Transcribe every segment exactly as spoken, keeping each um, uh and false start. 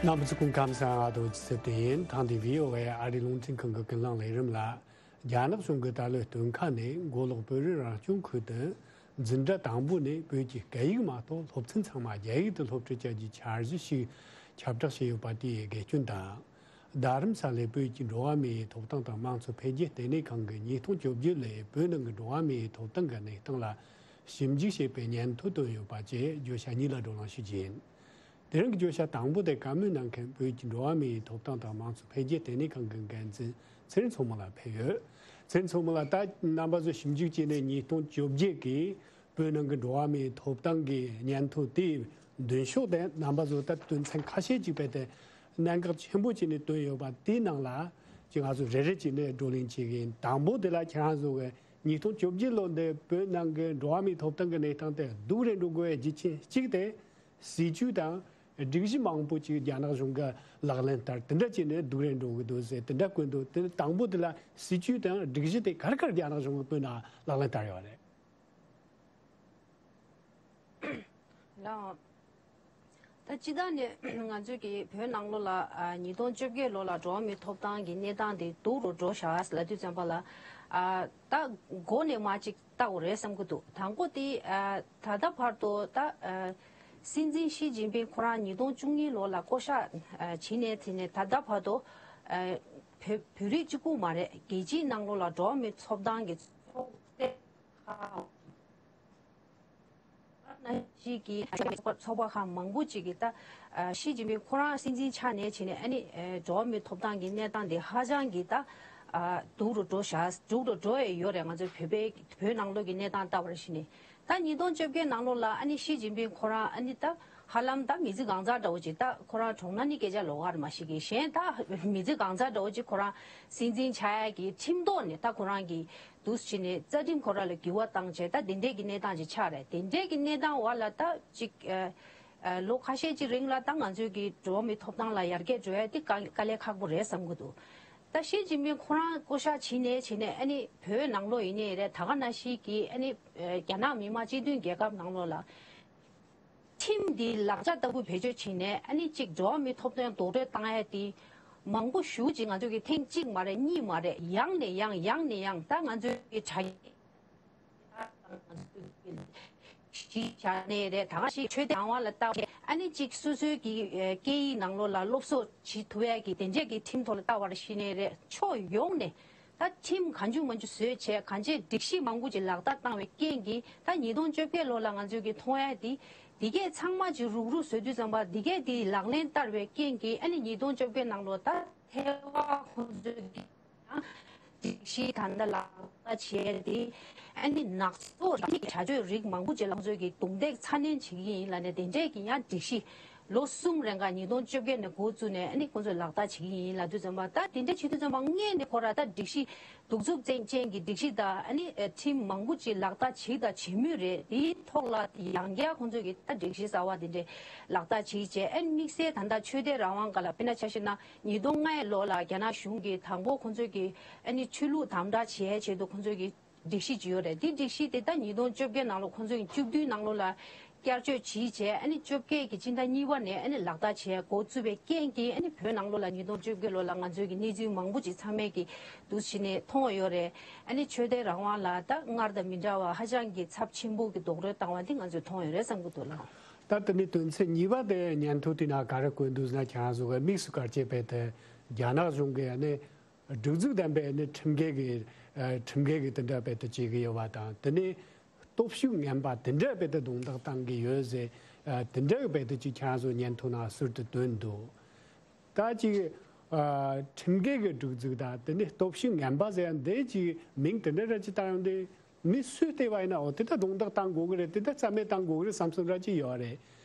རྣམ་པ་ཚོ་སྐུ་ཁམས་བཟང་། ཨ་དོ་ཅི་ཟེར་དེ་ཡིན། ཐེངས་འདིའི་བྷི་ཨོ་ཨེ་ཨ་རིའི་རླུང་འཕྲིན་ཁང་གི་ཀུན་གླེང་ལས་རིམ་ལ། རྒྱ་ནག་གཞུང་གིས་ད་ལོའི་སྟོན་ཁ་ནས་མགོ་ལོག་བོད་རིགས་རང་སྐྱོང་ཁུལ་དུ་འཛིན་གྲྭ་དང་པོ་ནས་བོད་ཀྱི་སྐད་ཡིག་མ་གཏོགས་སློབ་ཚན་ཚང་མ་རྒྱ་ཡིག་ཏུ་སློབ་ཁྲིད་བྱ་རྒྱུའི་འཆར་གཞི་ཞིག་ཁྱབ་བསྒྲགས་བྱས་ཡོད་པ་དེའི་དགེ་སྐྱོན་དང་། རྡ་རམ་ས་ལའི་བོད་ཀྱི་འགྲོ་བ་མིའི་ཐོབ་ཐང་དང་དམངས་གཙོ་འཕེལ་རྒྱས་ལྟེ་གནས་ཁང་གིས་ཉིས་སྟོང་བཅོ་བརྒྱད་ལོའི་བོད་ནང་གི་འགྲོ་བ་མིའི་ཐོབ་ཐང་གི་གནས་སྟངས་ལ་ཞིབ་འཇུག་བྱས་པའི་སྙན་ཐོ་བཏོན་ཡོད་པ་བཅས་བརྗོད་བྱ་གཉིས་ལ་བགྲོ་གླེང་ཞུ་རྒྱུ་ཡིན། དེ་རིང་གི་བརྗོད་བྱ་དང་པོ་དེ་བཀའ་མོལ་གནང་མཁན་བོད་ཀྱི་འགྲོ་བ་མིའི་ཐོབ་ཐང་དང་དམངས་གཙོ་འཕེལ་རྒྱས་ལྟེ་གནས་ཁང་གི་འགན་འཛིན་ཚེ་རིང་མཚོ་མོ་ལགས་ཕེབས་ཡོད། ཚེ་རིང་མཚོ་མོ་ལགས། ད་རྣམ་པ་ཚོས་ཞིབ་འཇུག་བྱས་ནས་ཉིས་སྟོང་བཅོ་བརྒྱད་ཀྱི་བོད་ནང་གི་འགྲོ་བ་མིའི་ཐོབ་ཐང་གི་སྙན་ཐོ་དེའི་མདུན་ཤོག་དེ་རྣམ་པ་ཚོ་ད་དོན་ཚན་ཁ་ཤས་ཅིག་སྤེལ་ཏེ་གནད་འགག་ཆེན་པོ་བྱས་ནས་བཏོན་ཡོད་པ་དེའི་ནང་ལ་ཅིག་ང་ཚོ་རེ་རེ་བྱས་ནས་བགྲོ་གླེང་བྱེད་ཀྱི་ཡིན། དང་པོ་དེ་ལ་ཁྱེད་རང་ཚོ་གི་ཉིས་སྟོང་བཅོ་བརྒྱད་ལོ་འདི་བོད་ནང་གི་འགྲོ་བ་མིའི་ཐོབ་ཐང་གི་གནས་སྟངས་དེ་སྡུག་རུ་འགྲོ་དགོས་པའི་རྒྱུ་རྐྱེན་གཅིག་དེ། སྲིད་ཇུས་དང་སྒྲིག་གཞི་མང་པོ་ཅིག་རྒྱ་ནག་གཞུང་གིས་ལག་ལེན་བསྟར། དེ་འདྲ་བྱས་ནས་སྡུག་རུ་འགྲོ་གི་འདུག་ཟེར་དེ་འདྲ་བཀོད་འདུག་དེ་དང་པོ་དེ་ལ་སྲིད་ཇུས་དང་སྒྲིག་གཞི་དེ་ག་རེ་ག་རེ་རྒྱ་ནག་གཞུང་གིས་བོད་ནང་ལག་ལེན་བསྟར་ཡོད་རེད། ལགས། ད་སྤྱིར་བཏང་ནས་ང་ཚོས་ཀྱི་བོད་ནང་ལོགས་ལ་ཨ་ཉིས་སྟོང་བཅོ་བརྒྱད་ལོ་ལ་འགྲོ་བ་མིའི་ཐོབ་ཐང་གི་གནས་སྟངས་དེ་སྡུག་རུ་འགྲོ་བཞག་ལབ་དུས་ཙམ་པ་ལ་ཨ་ད་མགོ་ནས་མར་ཅིག་བལྟ་དགོས་རེད་བསམ་གྱི་འདུག་དང་པོ་དེ་ཨ་ད་ལྟ་བར་དུ་ད་ཨ་སྲིད་འཛིན་ཞི་ཅིན་ཕིང་ཁོ་རང་ཉིས་སྟོང་བཅུ་གཉིས་ལོ་ལ་བསྐོ་བཞག་ཨ་བྱས་ནས་དེ་ནས་ད་ལྟ་བར་དུ་ཨ་བོད་བོད་རིགས་གཅིག་པུ་མ་རེད། རྒྱལ་སྤྱིའི་ནང་ལོགས་ལ་འགྲོ་བ་མིའི་ཐོབ་ཐང་གི་ཚོགས་སྡེ་ཁག་ནང་བཞིན་གྱི་ཚོགས་པ་ཁག་མང་པོ་ཅིག་གིས་ད་ཨ་ཞི་ཅིན་ཕིང་ཁོ་རང་སྲིད་འཛིན་ཆགས་ནས་བྱས་ནས་ཨ་ནི་ཨ་འགྲོ་བ་མིའི་ཐོབ་ཐང་གི་གནས་སྟངས་དེ་ཧ་ཅང་གི་ད་ཨ་སྡུག་རུ་འགྲོ་བཞག་སྡུག་རུ་འགྲོ་ཡི་ཡོད་རེད། ང་ཚོའི་བོད་པའི་བོད་ནང་ལོགས་ཀྱི་གནས་སྟངས་ལྟ་བར་ཕྱིན་ནས་ད་ཉིས་སྟོང་བཅོ་བརྒྱད་ནང་ལོགས་ལ་ཨ་ནི་ཞི་ཅིན་ཕིང་ཁོ་རང་ཨ་ནི་ད་ཧ་ལམ་ད་མི་ཚེ་གང་ཚར་འདྲ་བོ་ཅིག་ད་ཁོ་རང་གྲོངས་ན་ནི་སྐད་ཆ་ལོགས་ཀ་རེད་མ་གཞི་གི་གཞན་ད་མི་ཚེ་གང་ཚར་འདྲ་བོ་ཅིག་ཁོ་རང་སྲིད་འཛིན་ཆགས་ཡ་གི་ཁྲིམས་ཐོག་ནས་ད་ཁོ་རང་གི་འདུག་སེ་བྱས་ནས་རྩ་ཁྲིམས་ཁོ་རང་ལ་འགྱུར་བ་བཏང་བྱས་ད་དེ་འདྲས་ཀྱི་གནས་སྟངས་ཅིག་ཆགས་རེད། དེ་འདྲས་ཀྱི་གནས་སྟངས་འོག་ལ་ད་ཅིག་ཨ་ཨ་ལོ་ཁ་ཤས་ཅིག་རིང་ལ་ད་ང་ཚོའི་གི་འགྲོ་བ་མིའི་ཐོབ་ཐང་ལ་ཡར་རྒྱས་འགྲོ་ཡ་དེ་དཀའ་དཀའ་ལས་ཁག་པོ་རེད་བསམ་གྱི་འདུག་ད་ཞི་ཅིན་ཕིང་ཁོ་རང་བསྐོ་བཞག་བྱས་ནས་བྱས་ནས་ཨ་ནི་བོད་ནང་ལོགས་ཡིན་ནའི་རེད། ད་ག་ནང་བཞིན་གྱི་ཨ་ནི་ཨ་རྒྱ་ནག་མི་དམངས་སྤྱི་མཐུན་རྒྱལ་ཁབ་ནང་ལོགས་ལ། ཁྲིམས་འདི་ལག་ཆ་ལྟ་བུ་བེད་སྤྱོད་བྱས་ནས་ཨ་ནི་གཅིག་འགྲོ་བ་མིའི་ཐོབ་ཐང་རྡོག་རོལ་བཏང་ཡ་དེ་མང་པོ་ཞེ་ཅིག་ང་ཚོ་གི་ཐེངས་གཅིག་མ་རེད། གཉིས་མ་རེད། ཡང་ནས་ཡང་ཡང་ནས་ཡང་ད་ང་ཚོའི་གི་དྲ་རྒྱའི་གཞི་བཞག་ནས་རེད། ད་ག་ཞིག་ཆོས་དད་རང་དབང་ལ་ལྟ་བ་ཨ་ནི་གཅིག་སོ་སོའི་གི་སྐད་ཡིག་ནང་ལོགས་ལ་སློབ་གསོ་བྱེད་ཐུབ་ཡ་གི་དེ་འདྲས་གི་ཁྲིམས་ཐོག་ལ་ལྟ་བར་གཞི་ནས་རེད། ཕྱོགས་ཡོངས་ནས། ད་ཁྲིམས་གང་བྱུང་མང་བྱུང་བཟོས་བྱས་གང་བྱས་སྒྲིག་གཞི་མང་པོ་ཅིག་ལག་བསྟར་བཏང་བའི་རྐྱེན་གྱིས་ད་ཉིས་སྟོང་བཅོ་བརྒྱད་ལོ་ལ་ང་ཚོས་ཀྱི་མཐོང་ཡ་དེ་འདི་གས་ཚང་མ་ཅིག་རུག་རུག་བཟོས་དུས་ཙམ་པ་འདི་གས་དེ་ལག་ལེན་བསྟར་བའི་རྐྱེན་གྱིས་ཨ་ནི་ཉིས་སྟོང་བཅོ་བརྒྱད་ནང་ལོ་ད་ཐེ་བ་ཁོང་ཚོས་ཀྱི་ཡང་སྒྲིག་གཞི་ད་ལྟ་ལག་བསྟར་བྱས་ཏེ་ཨ་ནི་ནག་ཚོགས་རིག་གནས་ཀྱི་བྱ་སྤྱོད་རིགས་མང་པོ་ཅིག་ལ་ཁོང་ཚོས་ཀྱི་རྡུང་རྡེག་ཚ་ནན་བྱེད་ཀྱི་ཡིན་ལབ་ནས་དེ་འདྲས་ཀྱི་ཡང་སྒྲིག་གཞི། ལོ་གསུམ་རིང་ག་ཉིས་སྟོང་བཅོ་བརྒྱད་ནས་འགོ་བཙུགས་ནས་ཨ་ནི་ཁོང་ཚོས་ལག་བསྟར་བྱེད་ཀྱི་ཡིན་ལབ་དུས་ཙམ་པ་ད་དེ་འདྲ་བྱེད་དུས་ཙམ་པ་སྔོན་ནས་ཁོ་ར་ད་སྒྲིག་གཞི་གདུག་རྩུབ་ཅན་ཅན་གྱི་སྒྲིག་གཞི་དང་ཨ་ནི་ཁྲིམས་མང་པོ་ཅིག་ལག་བསྟར་བྱེད་དང་བྱེད་མུས་རེད། དེའི་ཐོག་ལ་ཡང་བསྐྱར་ཁོང་ཚོས་ཀྱི་ད་སྒྲིག་གཞི་གསར་བ་དེ་འདྲས་ལག་བསྟར་བྱེད་བྱས་ཨ་ནི་དམིགས་བསལ་ད་ལྟ་ཆོས་དད་རང་དབང་སྒང་ལ་དཔེར་ན་ཆ་བཞག་ན་ཉིས་སྟོང་ལྔ་ལོ་ལ་རྒྱ་ནག་གཞུང་གིས་དང་པོ་ཁོང་ཚོས་ཀྱི་ཨ་ནི་ཆོས་ལུགས་དམ་དྲག་བྱེད་ཡའི་ཆེད་དུ་ཁོང་ཚོས་ཀྱི་སྒྲིག་གཞི་ཅིག་ཡོད་རེད། དེ་སྒྲིག་གཞི་དེ་ད་ཉིས་སྟོང་བཅོ་བརྒྱད་ནང་ལ་ཁོང་ཚོས་བཅུ་བདུན་ནང་ལོ་ལ་བསྐྱར་བཅོས་བྱས་བྱས་ཨ་ནི་བཅོ་བརྒྱད་ཀྱི་སྤྱི་ཟླ་གཉིས་པ་ནས་ཨ་ནི་ལག་བསྟར་བྱས་འགོ་བཙུགས་པའི་རྐྱེན་གྱིས་ཨ་ནི་བོད་ནང་ལོ་ལ་ཉིས་སྟོང་བཅོ་བརྒྱད་ལོ་ལ་ང་ཚོའི་གི་གནས་ཚུལ་མང་པོ་ཅིག་ཚང་མས་ཀྱི་འདུག་སེ་བྱས་ནས་མཐོང་བ་ཡོད་རེད། ཨ་ནི་ཆོས་དད་རང་དབང་ལ་ད་སྔར་དང་མི་འདྲ་བ་ཧ་ཅང་གི་ཚབས་ཆེན་པོ་གི་རྡོག་རོལ་བཏང་བ་འདི་ང་ཚོས་མཐོང་ཡོད་རེད་བསམ་གྱི་འདུག་ལགས། ད་དེ་ནས་དོན་ཚན་གཉིས་པ་དེ་སྙན་ཐོ་དེ་ནང་ག་རེ་བཀོད་འདུག་ཟེར་ན་ཁྱེད་རང་ཚོ་གི་དམིགས་སུ་བཀར་བྱས་པའི་དེ་རྒྱ་ནག་གཞུང་གིས་ཨ་ནི། སྒྲིག་འཛུགས་ལྡན་པའི་ནི་ཁྲིམས་འགལ་གྱི་ཨ་ཁྲིམས་འགལ་གྱི་དེ་འདྲ་དཔེ་དེ་བྱེད་ཀྱི་ཡོད་པ་དང་དེ་ནས་སྟོབས་ཤུགས་ངན་པ་དེ་འདྲ་དཔེ་དེ་རྡུང་རྡེག་བཏང་གི་ཡོད་ཟེར། ཨ་དེ་འདྲ་གི་དཔེ་དེ་ཅིག་ཁྱེད་རང་ཚོ་སྙན་ཐོ་ནང་ཟུར་དུ་བཏོན་འདུག་ད་ཅིག་ཨ་ཁྲིམས་འགལ་གྱི་སྒྲིག་འཛུགས་དང་དེ་ནས་སྟོབས་ཤུགས་ངན་པ་ཟེར་ཡ་འདི་ཅིག་མིང་དེ་འདྲ་ར་ཅིག་བཏང་ཡོང་དུས་མི་སུས་བལྟས་པ་ཡིན་ན་འོ་དེ་ད་རྡུང་རྡེག་བཏང་དགོས་ཀྱི་རེད། དེ་ད་རྩ་མེད་བཏང་དགོས་ཀྱི་རེད་བསམ་བསམ་ར་ཅིག་ཡོད་རེད།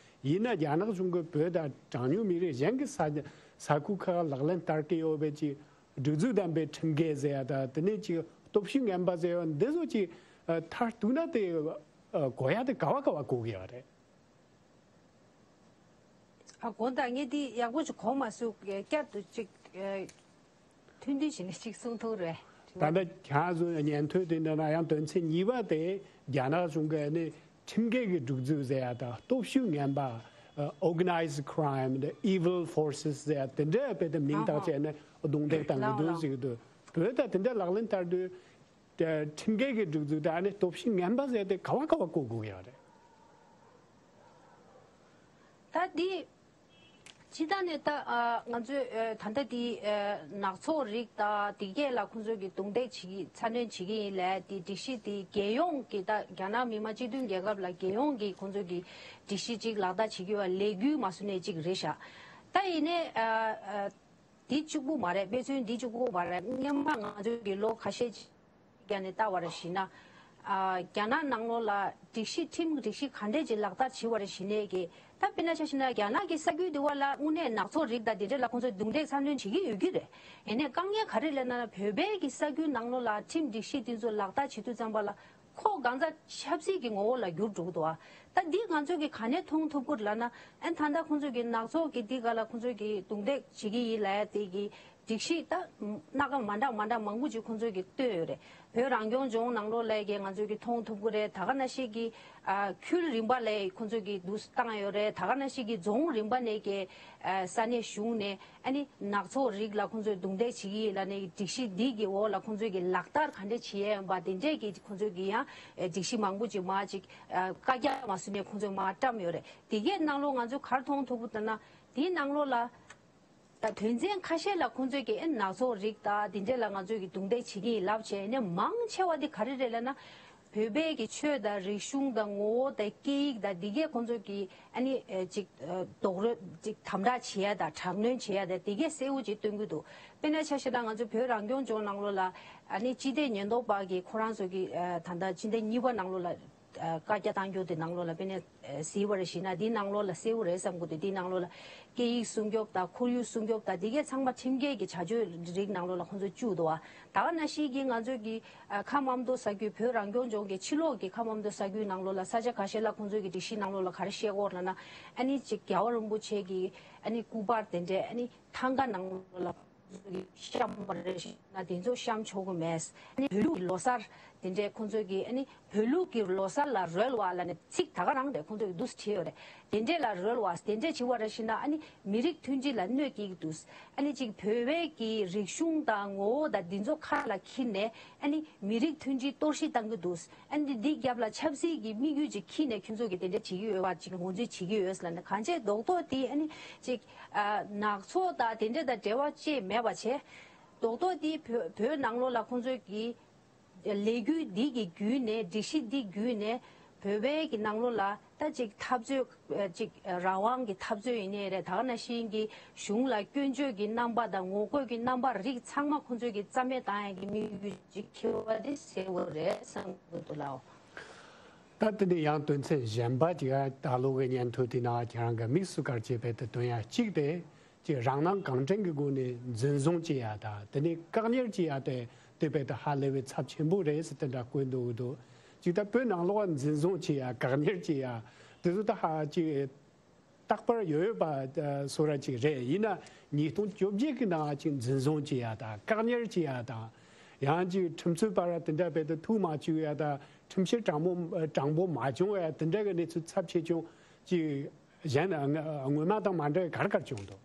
ཡིན་ན་རྒྱ་ནག་གཞུང་གིས་བོད་དང་གྲངས་ཉུང་མི་རིགས་གཞན་གྱི་ས་ས་ཁུལ་ཁག་ལག་ལེན་བསྟར་གྱི་ཡོད་པའི་ཅིག་སྒྲིག་འཛུགས་ལྡན་པའི་ཁྲིམས་འགལ་ཟེར་ཡ་དང་དེ་ནས་ཅིག་སྟོབས་ཤུགས་ངན་པ་ཟེར་ཡ་འདི་ཚོ་ཅིག་མཐར་གཏུགས་ན་དེ་གོ་ཡ་དེ་ག་བ་ག་བ་གོ་གི་ཡོད་རེད། ཨ་དགོངས་དག་ངས་འདི་ཡག་པོ་ཅིག་གོ་མ་སོང་། བསྐྱར་དུ་ཅིག་ཐུང་ཐུང་བྱས་ནས་ཅིག་གསུང་ཐུབ་རེད། ད་ལྟ་ཁྱེད་ཚོ་སྙན་ཐོ་དེ་འདྲ་ན་ཡང་དོན་ཚན་གཉིས་པ་དེ་རྒྱ་ནག་གཞུང་གིས་ནི་ཁྲིམས་འགལ་གྱི་སྒྲིག་འཛུགས་ཟེར་ཡ་དང་སྟོབས་ཤུགས་ངན་པ་ organized crime, the evil forces ཟེར་དེ་འདྲའི་དཔེ་དེ་མིང་བཏགས་བྱས་ནས་རྡུང་རྡེག་བཏང་གི་འདུག་ཟེར་གི་འདུག་བོད་ད་དེ་འདྲ་ལག་ལེན་བསྟར་དུས་ཁྲིམས་འགལ་གྱི་སྒྲིག་འཛུགས་དེ་ཨ་ནི་སྟོབས་ཤུགས་ངན་པ་ཟེར་དེ་ག་བ་ག་བ་བཀོད་དགོས་ཀྱི་ཡོད་རེད། ད་འདི་སྤྱི་བཏང་ནས་ད་ང་ཚོས་ད་ལྟ་འདི་ནག་ཚོགས་རིགས་དང་དེ་གས་ལ་ཁོང་ཚོས་ཀྱི་རྡུང་རྡེག་བྱེད་ཀྱི་ཚ་ནན་བྱེད་ཀྱི་ཡིན་ལས་དེ་སྒྲིག་གཞི་དེ་རྒྱལ་ཡོངས་ཀྱི་ད་རྒྱ་ནག་མི་དམངས་སྤྱི་མཐུན་རྒྱལ་ཁབ་ལ་རྒྱལ་ཡོངས་ཀྱི་ཁོང་ཚོས་ཀྱི་སྒྲིག་གཞི་ཅིག་ལག་བསྟར་བྱེད་ཀྱི་ཡོད་པ་ལས་འགུལ་མ་བཟོ་ནས་ཅིག་རེད་ཤག་ད་ཡིན་ནའི་འདི་གཅིག་པུ་མ་རེད། དཔེ་མཚོན་འདི་གཅིག་པུ་མ་རེད། སྔོན་མ་ང་ཚོས་ཀྱི་ལོ་ཁ་ཤས་ཅིག་བརྒྱབ་ནས་ལྟ་བར་ཞིག་ན། རྒྱ་ནག་ནང་ལོགས་ལ་སྒྲིག་གཞི་ཁྲིམས་སྒྲིག་གཞི་ག་འདྲས་ཅིག་ལག་བསྟར་བྱེད་པར་ཞིག་ནས་ཀྱི་ད་དཔེར་ན་ཆ་བཞག་ན་རྒྱ་ནག་གི་ས་ཁུལ་དེ་བ་ལ་དངོས་གནས་ནག་ཚོགས་རིགས་དང་དེ་འདྲས་ལ་ཁོང་ཚོས་རྡུང་རྡེག་ཚ་ནན་བྱེད་ཀྱི་ཡོད་ཀྱི་རེད། ཡིན་ནའི་དཀའ་ངལ་ག་རེ་ལབ་ན་བོད་པའི་གི་ས་ཁུལ་ནང་ལོགས་ལ་ཁྲིམས་སྒྲིག་གཞི་དེ་ཚོ་ལག་བསྟར་བྱེད་དུས་ཙམ་པ་ལ་ཁོ་གང་ཚ་ཆབ་སྲིད་ཀྱི་ངོ་བོ་ལ་འགྱུར་འགྲོ་གི་འདུག་ཨ། ད་འདི་ང་ཚོས་ཀྱི་ག་ནས་མཐོང་ཐུབ་ཀྱི་རེད་ལབ་ན་ཨ་ད་ལྟ་ཁོང་ཚོས་ཀྱི་ནག་ཚོགས་ཀྱི་འདི་ག་ལ་ཁོང་ཚོས་ཀྱི་རྡུང་རྡེག་བྱེད་ཀྱི་ཡིན་ལབ་ཡ་དེ་གི་སྒྲིག་གཞི་ད་སྣ་ཁ་མ་འདྲ་མ་འདྲ་མང་པོ་ཅིག་ཁོང་ཚོས་ཀྱིས་བཏོན་ཡོད་རེད། བོད་རང་སྐྱོང་ལྗོངས་ནང་ལོགས་ལ་ཀྱི་ང་ཚོས་ཀྱིས་མཐོང་ཐུབ་ཀྱི་རེད། ད་ག་ནང་བཞིན་གྱི་ཨ་ཁུལ་རིམ་པ་ལ་ཁོང་ཚོས་ཀྱིས་འདུག་བཏང་ཡོད་རེད། ད་ག་ནང་བཞིན་གྱི་རྫོང་རིམ་པ་ནས་ཀྱི་ཨ་ས་གནས་གཞུང་ནས་ཨ་ནི་ནག་ཚོགས་རིགས་ལ་ཁོང་ཚོས་རྡུང་རྡེག་བྱེད་ཀྱི་ཡིན་ལབ་ནས་སྒྲིག་གཞི་འདི་གི་འོག་ལ་ཁོང་ཚོས་ཀྱིས་ལག་བསྟར་ག་འདྲས་བྱེད་ཡས་ཡིན་པ་དེ་འདྲས་ཀྱི་ཁོང་ཚོས་ཀྱིས་ཡང་ཨ་སྒྲིག་གཞི་མང་པོ་ཅིག་མར་ཅིག་ཨ་བཀའ་རྒྱ་མ་བཟོས་ནས་ཁོང་ཚོས་མར་བཀྲམ་ཡོད་རེད། དེ་གའི་ནང་ལོགས་ང་ཚོས་ག་རེ་མཐོང་ཐུབ་ཀྱི་འདུག་ན་དེའི་ནང་ལོགས་ལ། ད་དོན་ཚན་ཁ་ཤས་ལ་ཁོང་ཚོས་ཀྱི་ཨེ་ནག་ཚོགས་རིགས་དང་དེ་འདྲས་ལ་ང་ཚོས་ཀྱི་རྡུང་རྡེག་བྱེད་ཀྱི་ཡིན་ལབ་བྱས་ནས་མང་ཆེ་བ་འདི་ག་རེ་རེད་ལབ་ན། བོད་པའི་གི་ཆོས་དང་རིག་གཞུང་དང་ངོ་བོ་དང་སྐད་ཡིག་དང་འདི་གས་ཁོང་ཚོས་ཀྱི་ཨ་ནི་ཨེ་ཅིག་ཨ་རྡོག་རོལ་ཅིག་དམ་དྲག་བྱེད་ཡ་དང་དྲག་གནོན་བྱེད་ཡ་དང་འདི་གས་གསལ་བོ་ཅིག་སྟོན་གྱི་འདུག་དཔེར་ན་ཆ་བཞག་ན་ང་ཚོ་བོད་རང་སྐྱོང་ལྗོངས་ནང་ལོགས་ལ་ཨ་ནི་སྤྱི་བདེ་ཉེན་རྟོག་པ་གི་ཁོ་རང་ཚོ་གི་ཨ་ད་ལྟ་སྤྱི་ཟླ་གཉིས་པ་ནང་ལོགས་ལ། བཀའ་རྒྱ་བཏང་རྒྱུ་དེ་ནང་ལོགས་ལ་དཔེར་ན་གཟིགས་པར་ཞིག་ན་འདི་ནང་ལོགས་ལ་གསལ་བོ་རེད་བསམ་གི་འདུག་འདི་ནང་ལོགས་ལ་སྐད་ཡིག་སྲུང་སྐྱོབ་དང་ཁོར་ཡུག་སྲུང་སྐྱོབ་དང་འདི་གས་ཚང་མ་ཁྲིམས་འགལ་གྱི་བྱ་སྤྱོད་རིགས་ནང་ལོགས་ལ་ཁོང་ཚོ་བཅུག་འདུག་བ། ད་ག་ནང་བཞིན་གྱི་ང་ཚོ་གི་ཁ་མང་དུ་ས་ཁུལ་བོད་རང་སྐྱོང་ལྗོངས་ཀྱི་ཕྱི་ལོགས་ཀྱི་ཁ་མང་དུ་ས་ཁུལ་ནང་ལོགས་ལ་ས་ཆ་ཁ་ཤས་ལ་ཁོང་ཚོ་གི་སྒྲིག་གཞི་ནང་ལོགས་ལ་ག་རེ་བཤད་ཀྱི་ཡོད་ལབ་ན་ཨ་ནི་ཅིག་རྒྱལ་བ་རིན་པོ་ཆེ་གི་ཨ་ནི་སྐུ་པར་དེ་འདྲས་ཨ་ནི་ཐང་ག་ནང་ལོགས་ལ། གཤམ་པ་རེ་ཞིག་ན་དེ་ཚོ་གཤམ་ཆོག་གི་མེད། ཨ་ནི་བོད་ལུགས་ཀྱི་ལོ་གསར་དེ་འདྲའི་ཁོང་ཚོས་ཀྱི་ཨ་ནི་བོད་ལུགས་ཀྱི་ལོ་གསར་ལ་རོལ་བ་ལ་ནི་ཚིག་ད་ག་རང་རེད། ཁོང་ཚོས་ཀྱི་འདུག་སེ་བྲིས་ཡོད་རེད། དེ་འདྲས་ལ་རོལ་བ་དེ་འདྲས་བྱེད་པ་རེ་ཞིག་ན་ཨ་ནི་མི་རིགས་མཐུན་སྒྲིལ་ལ་གནོད་སྐྱེལ་གྱི་འདུག་ཨ་ནི་ཅིག་བོད་པའི་ཀྱི་རིག་གཞུང་དང་ངོ་བོ་དང་འདི་ཚོ་ཁ་ལ་འཁྱེར་ནས་ཨ་ནི་མི་རིགས་མཐུན་སྒྲིལ་གཏོར་བཤིག་བཏང་གི་འདུག་ཨ་ནི་འདི་རྒྱབ་ལ་ཆབ་སྲིད་ཀྱི་དམིགས་ཡུལ་ཅིག་འཁྱེར་ནས་ཁྱོད་ཚོ་གི་དེ་འདྲ་བྱེད་ཀྱི་ཡོད་པ་ཅིག་ངོས་འཛིན་བྱེད་ཀྱི་ཡོད་ཟེར་ལབ་ནས་གང་བྱས་རྡོག་རྡོག་དེ་ཨ་ནི་ཅིག་ཨ་ནག་ཚོགས་དང་དེ་འདྲ་དང་འབྲེལ་བ་ཅིག་མེད་པ་བྱས། རྡོག་རྡོག་དེ་བོད་བོད་ནང་ལོགས་ལ་ཁོང་ཚོས་ཀྱི་ལས་འགུལ་འདི་གི་བརྒྱུད་ནས་སྒྲིག་གཞི་འདི་བརྒྱུད་ནས་བོད་པའི་གི་ནང་ལོགས་ལ་ད་ཅིག་འཐབ་རྩོད་ཅིག་རང་དབང་གི་འཐབ་རྩོད་ཡིན་ནའི་རེད། ད་ག་ནང་བཞིན་གྱི་གཞུང་ལ་སྐྱོན་བརྗོད་ཀྱི་རྣམ་པ་དང་ངོ་རྒོལ་གྱི་རྣམ་པ་རིགས་ཚང་མ་ཁོང་ཚོས་ཀྱི་རྩ་མེད་བཏང་ཡ་གི་དམིགས་ཡུལ་ཅིག་འཁྱེར་བ་དེ་གསལ་བོ་རེད་བསམ་གྱི་འདུག་ལགས། ད་དེ་ནས་ཡང་དོན་ཚན་གཞན་པ་ཅིག་ད་ལོ་གི་སྙན་ཐོ་དེ་ནང་ཁྱེད་རང་གི་དམིགས་སུ་བཀར་བྱས་པའི་དེ་དོན་ཡང་གཅིག་དེ་ཅིག་རང་སྣང་གང་དྲན་གྱི་སྒོ་ནས་འཛིན་བཟུང་བྱེད་ཡ་དང་དེ་ནས་བཀག་ཉར་བྱེད་ཡ་དེ་དེ་བས་དེ་ཧ་ལས་པའི་ཚབས་ཆེན་པོ་རེད་ཟེར་དེ་འདྲ་བཀོད་འདུག་འདུག་ཅིག་ད་བོད་ནང་ལོགས་འཛིན་བཟུང་བྱེད་ཡ་བཀག་ཉར་བྱེད་ཡ་དེ་ཚོ་ད་ཧ་ཅིག་རྟག་པར་ཡོད་ཡོད་པ་བཟོ་འདྲ་ཅིག་རེད། ཡིན་ན་ཉིས་སྟོང་བཅོ་བརྒྱད་ཀྱི་ནང་ཅིག་འཛིན་བཟུང་བྱེད་ཡ་དང་བཀག་ཉར་བྱེད་ཡ་དང་ཡང་ཅིག་ཁྲིམས་རྩོད་པ་ར་དེ་འདྲ་བས་དེ་ཐུགས་མ་ཆུད་ཡ་དང་། ཁྲིམས་བཤེར་དྲང་པོ་དྲང་པོ་མ་བྱུང་བས་དེ་འདྲ་གི་གནས་ཚུལ་ཚབས་ཆེ་ཆུང་ཅིག་གཞན་སྔོན་མ་དང་མ་འདྲ་བའི་ག་རེ་ག་རེ་བྱུང་འདུག་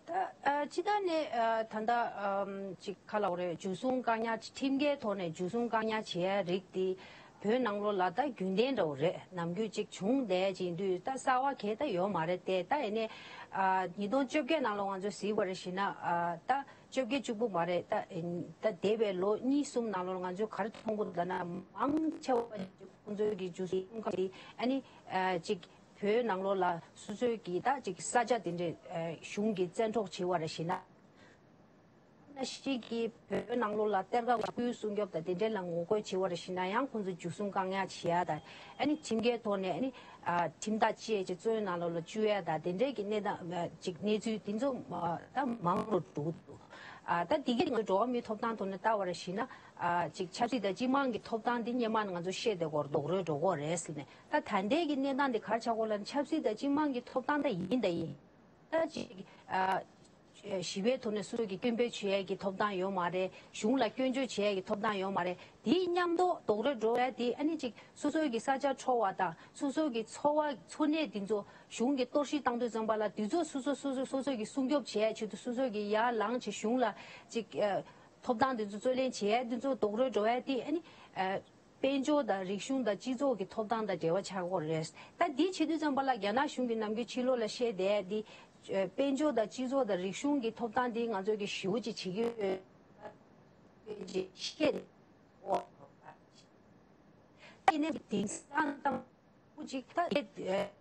ད་ཨ་སྤྱི་བཏང་ནས་ཨ་ད་ལྟ་ཨམ་ཅིག་ག་ལབ་དགོས་རེད། འཇུ་བཟུང་བཀག་ཉར་ཁྲིམས་འགལ་ཐོག་ནས་འཇུ་བཟུང་བཀག་ཉར་བྱེད་ཡ་རིགས་དེ་བོད་ནང་ལོགས་ལ་ད་རྒྱུན་ལྡན་འདྲ་བོ་རེད། ནམ་རྒྱུན་ཅིག་བྱུང་བསྡད་ཅིག་ཡིན་དུས་ད་གསར་བ་གང་ཡང་ད་ཡོད་མ་རེད་དེ། ད་ཡིན་ནའི་ཨ་ཉིས་སྟོང་བཅོ་བརྒྱད་ནང་ལ་ང་ཚོས་གཟིགས་པ་རེ་ཞིག་ན་ཨ་ད། བཅོ་བརྒྱད་གཅིག་པུ་མ་རེད། ད་ད་འདས་པའི་ལོ་གཉིས་གསུམ་ནང་ལོགས་ང་ཚོས་ག་རེ་མཐོང་གི་འདུག་ལབ་ན་མང་ཆེ་བ་ཁོང་ཚོའི་གི་འཇུ་བཟུང་གི་ཨ་ནི་ཅིག་བོད་ནང་ལོགས་ལ་སོ་སོའི་གི་ད་ཅིག་ས་ཆ་དེ་འདྲའི་གཞུང་གི་བཙན་འཕྲོག་བྱེད་པ་རེ་ཞིག་ན་ན་ཤི་གི་བོད་ནང་ལོགས་ལ་གཏེར་ཁ་ལ་སྐུའི་སྲུང་སྐྱོབ་དང་དེ་འདྲའི་ལ་ངོ་རྒོལ་བྱེད་པ་རེ་ཞིག་ན་ཡང་ཁོང་ཚོ་འཇུ་བཟུང་བཀག་ཉར་བྱེད་ཡ་དང་ཨ་ནི་ཁྲིམས་འགལ་ཐོག་ནས་ཨ་ནི། ཁྲིམས་ཐག་བཅད་ཅིག་བཙོན་ནང་ལོགས་ལ་བཅུག་ཡ་དང་དེ་འདྲའི་གི་གནས་སྟངས་ཅིག་གནས་ཚུལ་དེ་ཚོ་ད་མང་རུ་འགྲོ་གི་འདུག་ད་དེ་གའི་ང་ཚོ་འགྲོ་བ་མིའི་ཐོབ་ཐང་ཐོག་ནས་ལྟ་བ་རེ་ཞིག་ན་ཅིག་ཆབ་སྲིད་དང་སྤྱི་དམངས་ཀྱི་ཐོབ་ཐང་དེ་སྔོན་མ་ང་ཚོ་བཤད་བསྡད་སྐོར་རྡོག་རོལ་འགྲོ་གི་རེད་ཟེར་ནས། ད་ད་ལྟའི་གི་གནས་སྟངས་དེ་ག་རེ་ཆགས་ཀྱི་ཡོད་ལབ་ན་ཆབ་སྲིད་དང་སྤྱི་དམངས་ཀྱི་ཐོབ་ཐང་ད་ཡིན་ད་ཡིན། ད་ཅིག་ ཞི་བའི་ཐོག་ནས་སོ་སོ་གི་སྐད་འབོད་བྱེད་ཡས་ཀྱི་ཐོབ་ཐང་ཡོད་མ་རེད། གཞུང་ལ་སྐྱོན་བརྗོད་བྱེད་ཡས་ཀྱི་ཐོབ་ཐང་ཡོད་མ་རེད། དེའི་མཉམ་དུ་རྡོག་རོལ་འགྲོ་བས་དེ་ཨ་ནི་ཅིག་སོ་སོ་གི་ས་ཆ་འཕྲོག་པ་དང་སོ་སོ་གི་འཚོ་བ་འཚོ་གནས་དེ་ཚོ་གཞུང་གིས་གཏོར་བཤིག་བཏང་དུས་ཙམ་པ་ལ་དེ་ཚོ་སོ་སོ་སོ་སོ་སོ་སོ་གི་སྲུང་སྐྱོབ་བྱེད་ཡས་ཆེད་དུ་སོ་སོ་གི་ཡར་ལངས་བྱས་གཞུང་ལ་ཅིག་ཐོབ་ཐང་དེ་ཚོ་རྩོད་ལེན་བྱེད་ཡས་དེ་ཚོ་རྡོག་རོལ་འགྲོ་བས་དེ་ཨ་ནི། དཔལ་འབྱོར་དང་རིག་གཞུང་དང་སྤྱི་ཚོགས་ཀྱི་ཐོབ་ཐང་དང་འབྲེལ་བ་ཆགས་ཀྱི་ཡོད་རེད། ད་འདི་བྱེད་དུས་ཙམ་པ་ལ་རྒྱ་ནག་གཞུང་གིས་ནམ་རྒྱུན་ཕྱི་ལོགས་ལ་བཤད་བསྡད་འདི། དཔལ་འབྱོར་དང་སྤྱི་ཚོགས་དང་རིག་གཞུང་གི་ཐོབ་ཐང་འདི་ང་ཚོས་ཀྱི་ཞེ་པོ་ཅིག་བྱེད་ཀྱི་ཡོད་ཅེས་བཤད་འདུག་ཡིན་ནའི་དེང་སང་ད་ཅིག་ད་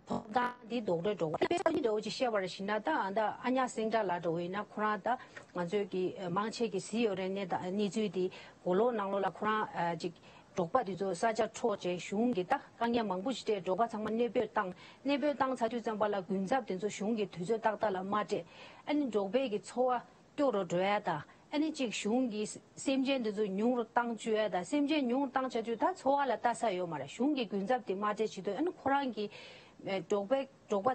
ཐོབ་ཐང་འདི་རྡོག་རོལ་འགྲོ་བ་དཔེ་ཆ་འདྲ་བོ་ཅིག་བཤད་པར་བཞིན་ན། ད་ཨ་ད་ཨ་ཉག་སེང་བྲག་ལགས་འདྲ་བོ་ཡིན་ན་ཁོ་རང་ད་ང་ཚོས་ཀྱི་མང་ཆེ་གི་གཟིགས་ཡོད་རེད། གནས་ད་གནས་ཚུལ་འདི་གོ་ལོག་ནང་ལོགས་ལ་ཁོ་རང་ཅིག་འབྲོག་པ་དེ་ཚོ་ས་ཆ་འཕྲོག་བྱས་གཞུང་གིས་ད་དཀའ་ངལ་མང་པོ་ཞིག་སྤྲད། འབྲོག་པ་ཚང་མ་གནས་སྤོས་བཏང་། གནས་སྤོས་བཏང་ཚར་དུས་ཙམ་པ་ལ་གུན་གསབ་དེ་ཚོ་གཞུང་གིས་དུས་ཚོད་ཏག་ཏག་ལ་མ་སྤྲད། ཨ་ནི་འབྲོག་པའི་གི་འཚོ་བ་སྐྱོ་རུ་འགྲོ་ཡ་དང་། ཨ་ནི་གཅིག་གཞུང་གིས་སེམས་ཅན་དེ་ཚོ་ཉུང་རུ་བཏང་བཅུག་ཡ་དང་། སེམས་ཅན་ཉུང་རུ་བཏང་བྱ་དུས་ད་འཚོ་བ་ལ་ལྟ་ས་ཡོད་མ་རེད། གཞུང་གིས་གུན་གསབ་དེ་མ་སྤྲད་བྱེད་དུས་ཨ་ནི་ཁོ་རང་གི་འབྲོག་པའི་འབྲོག་པ་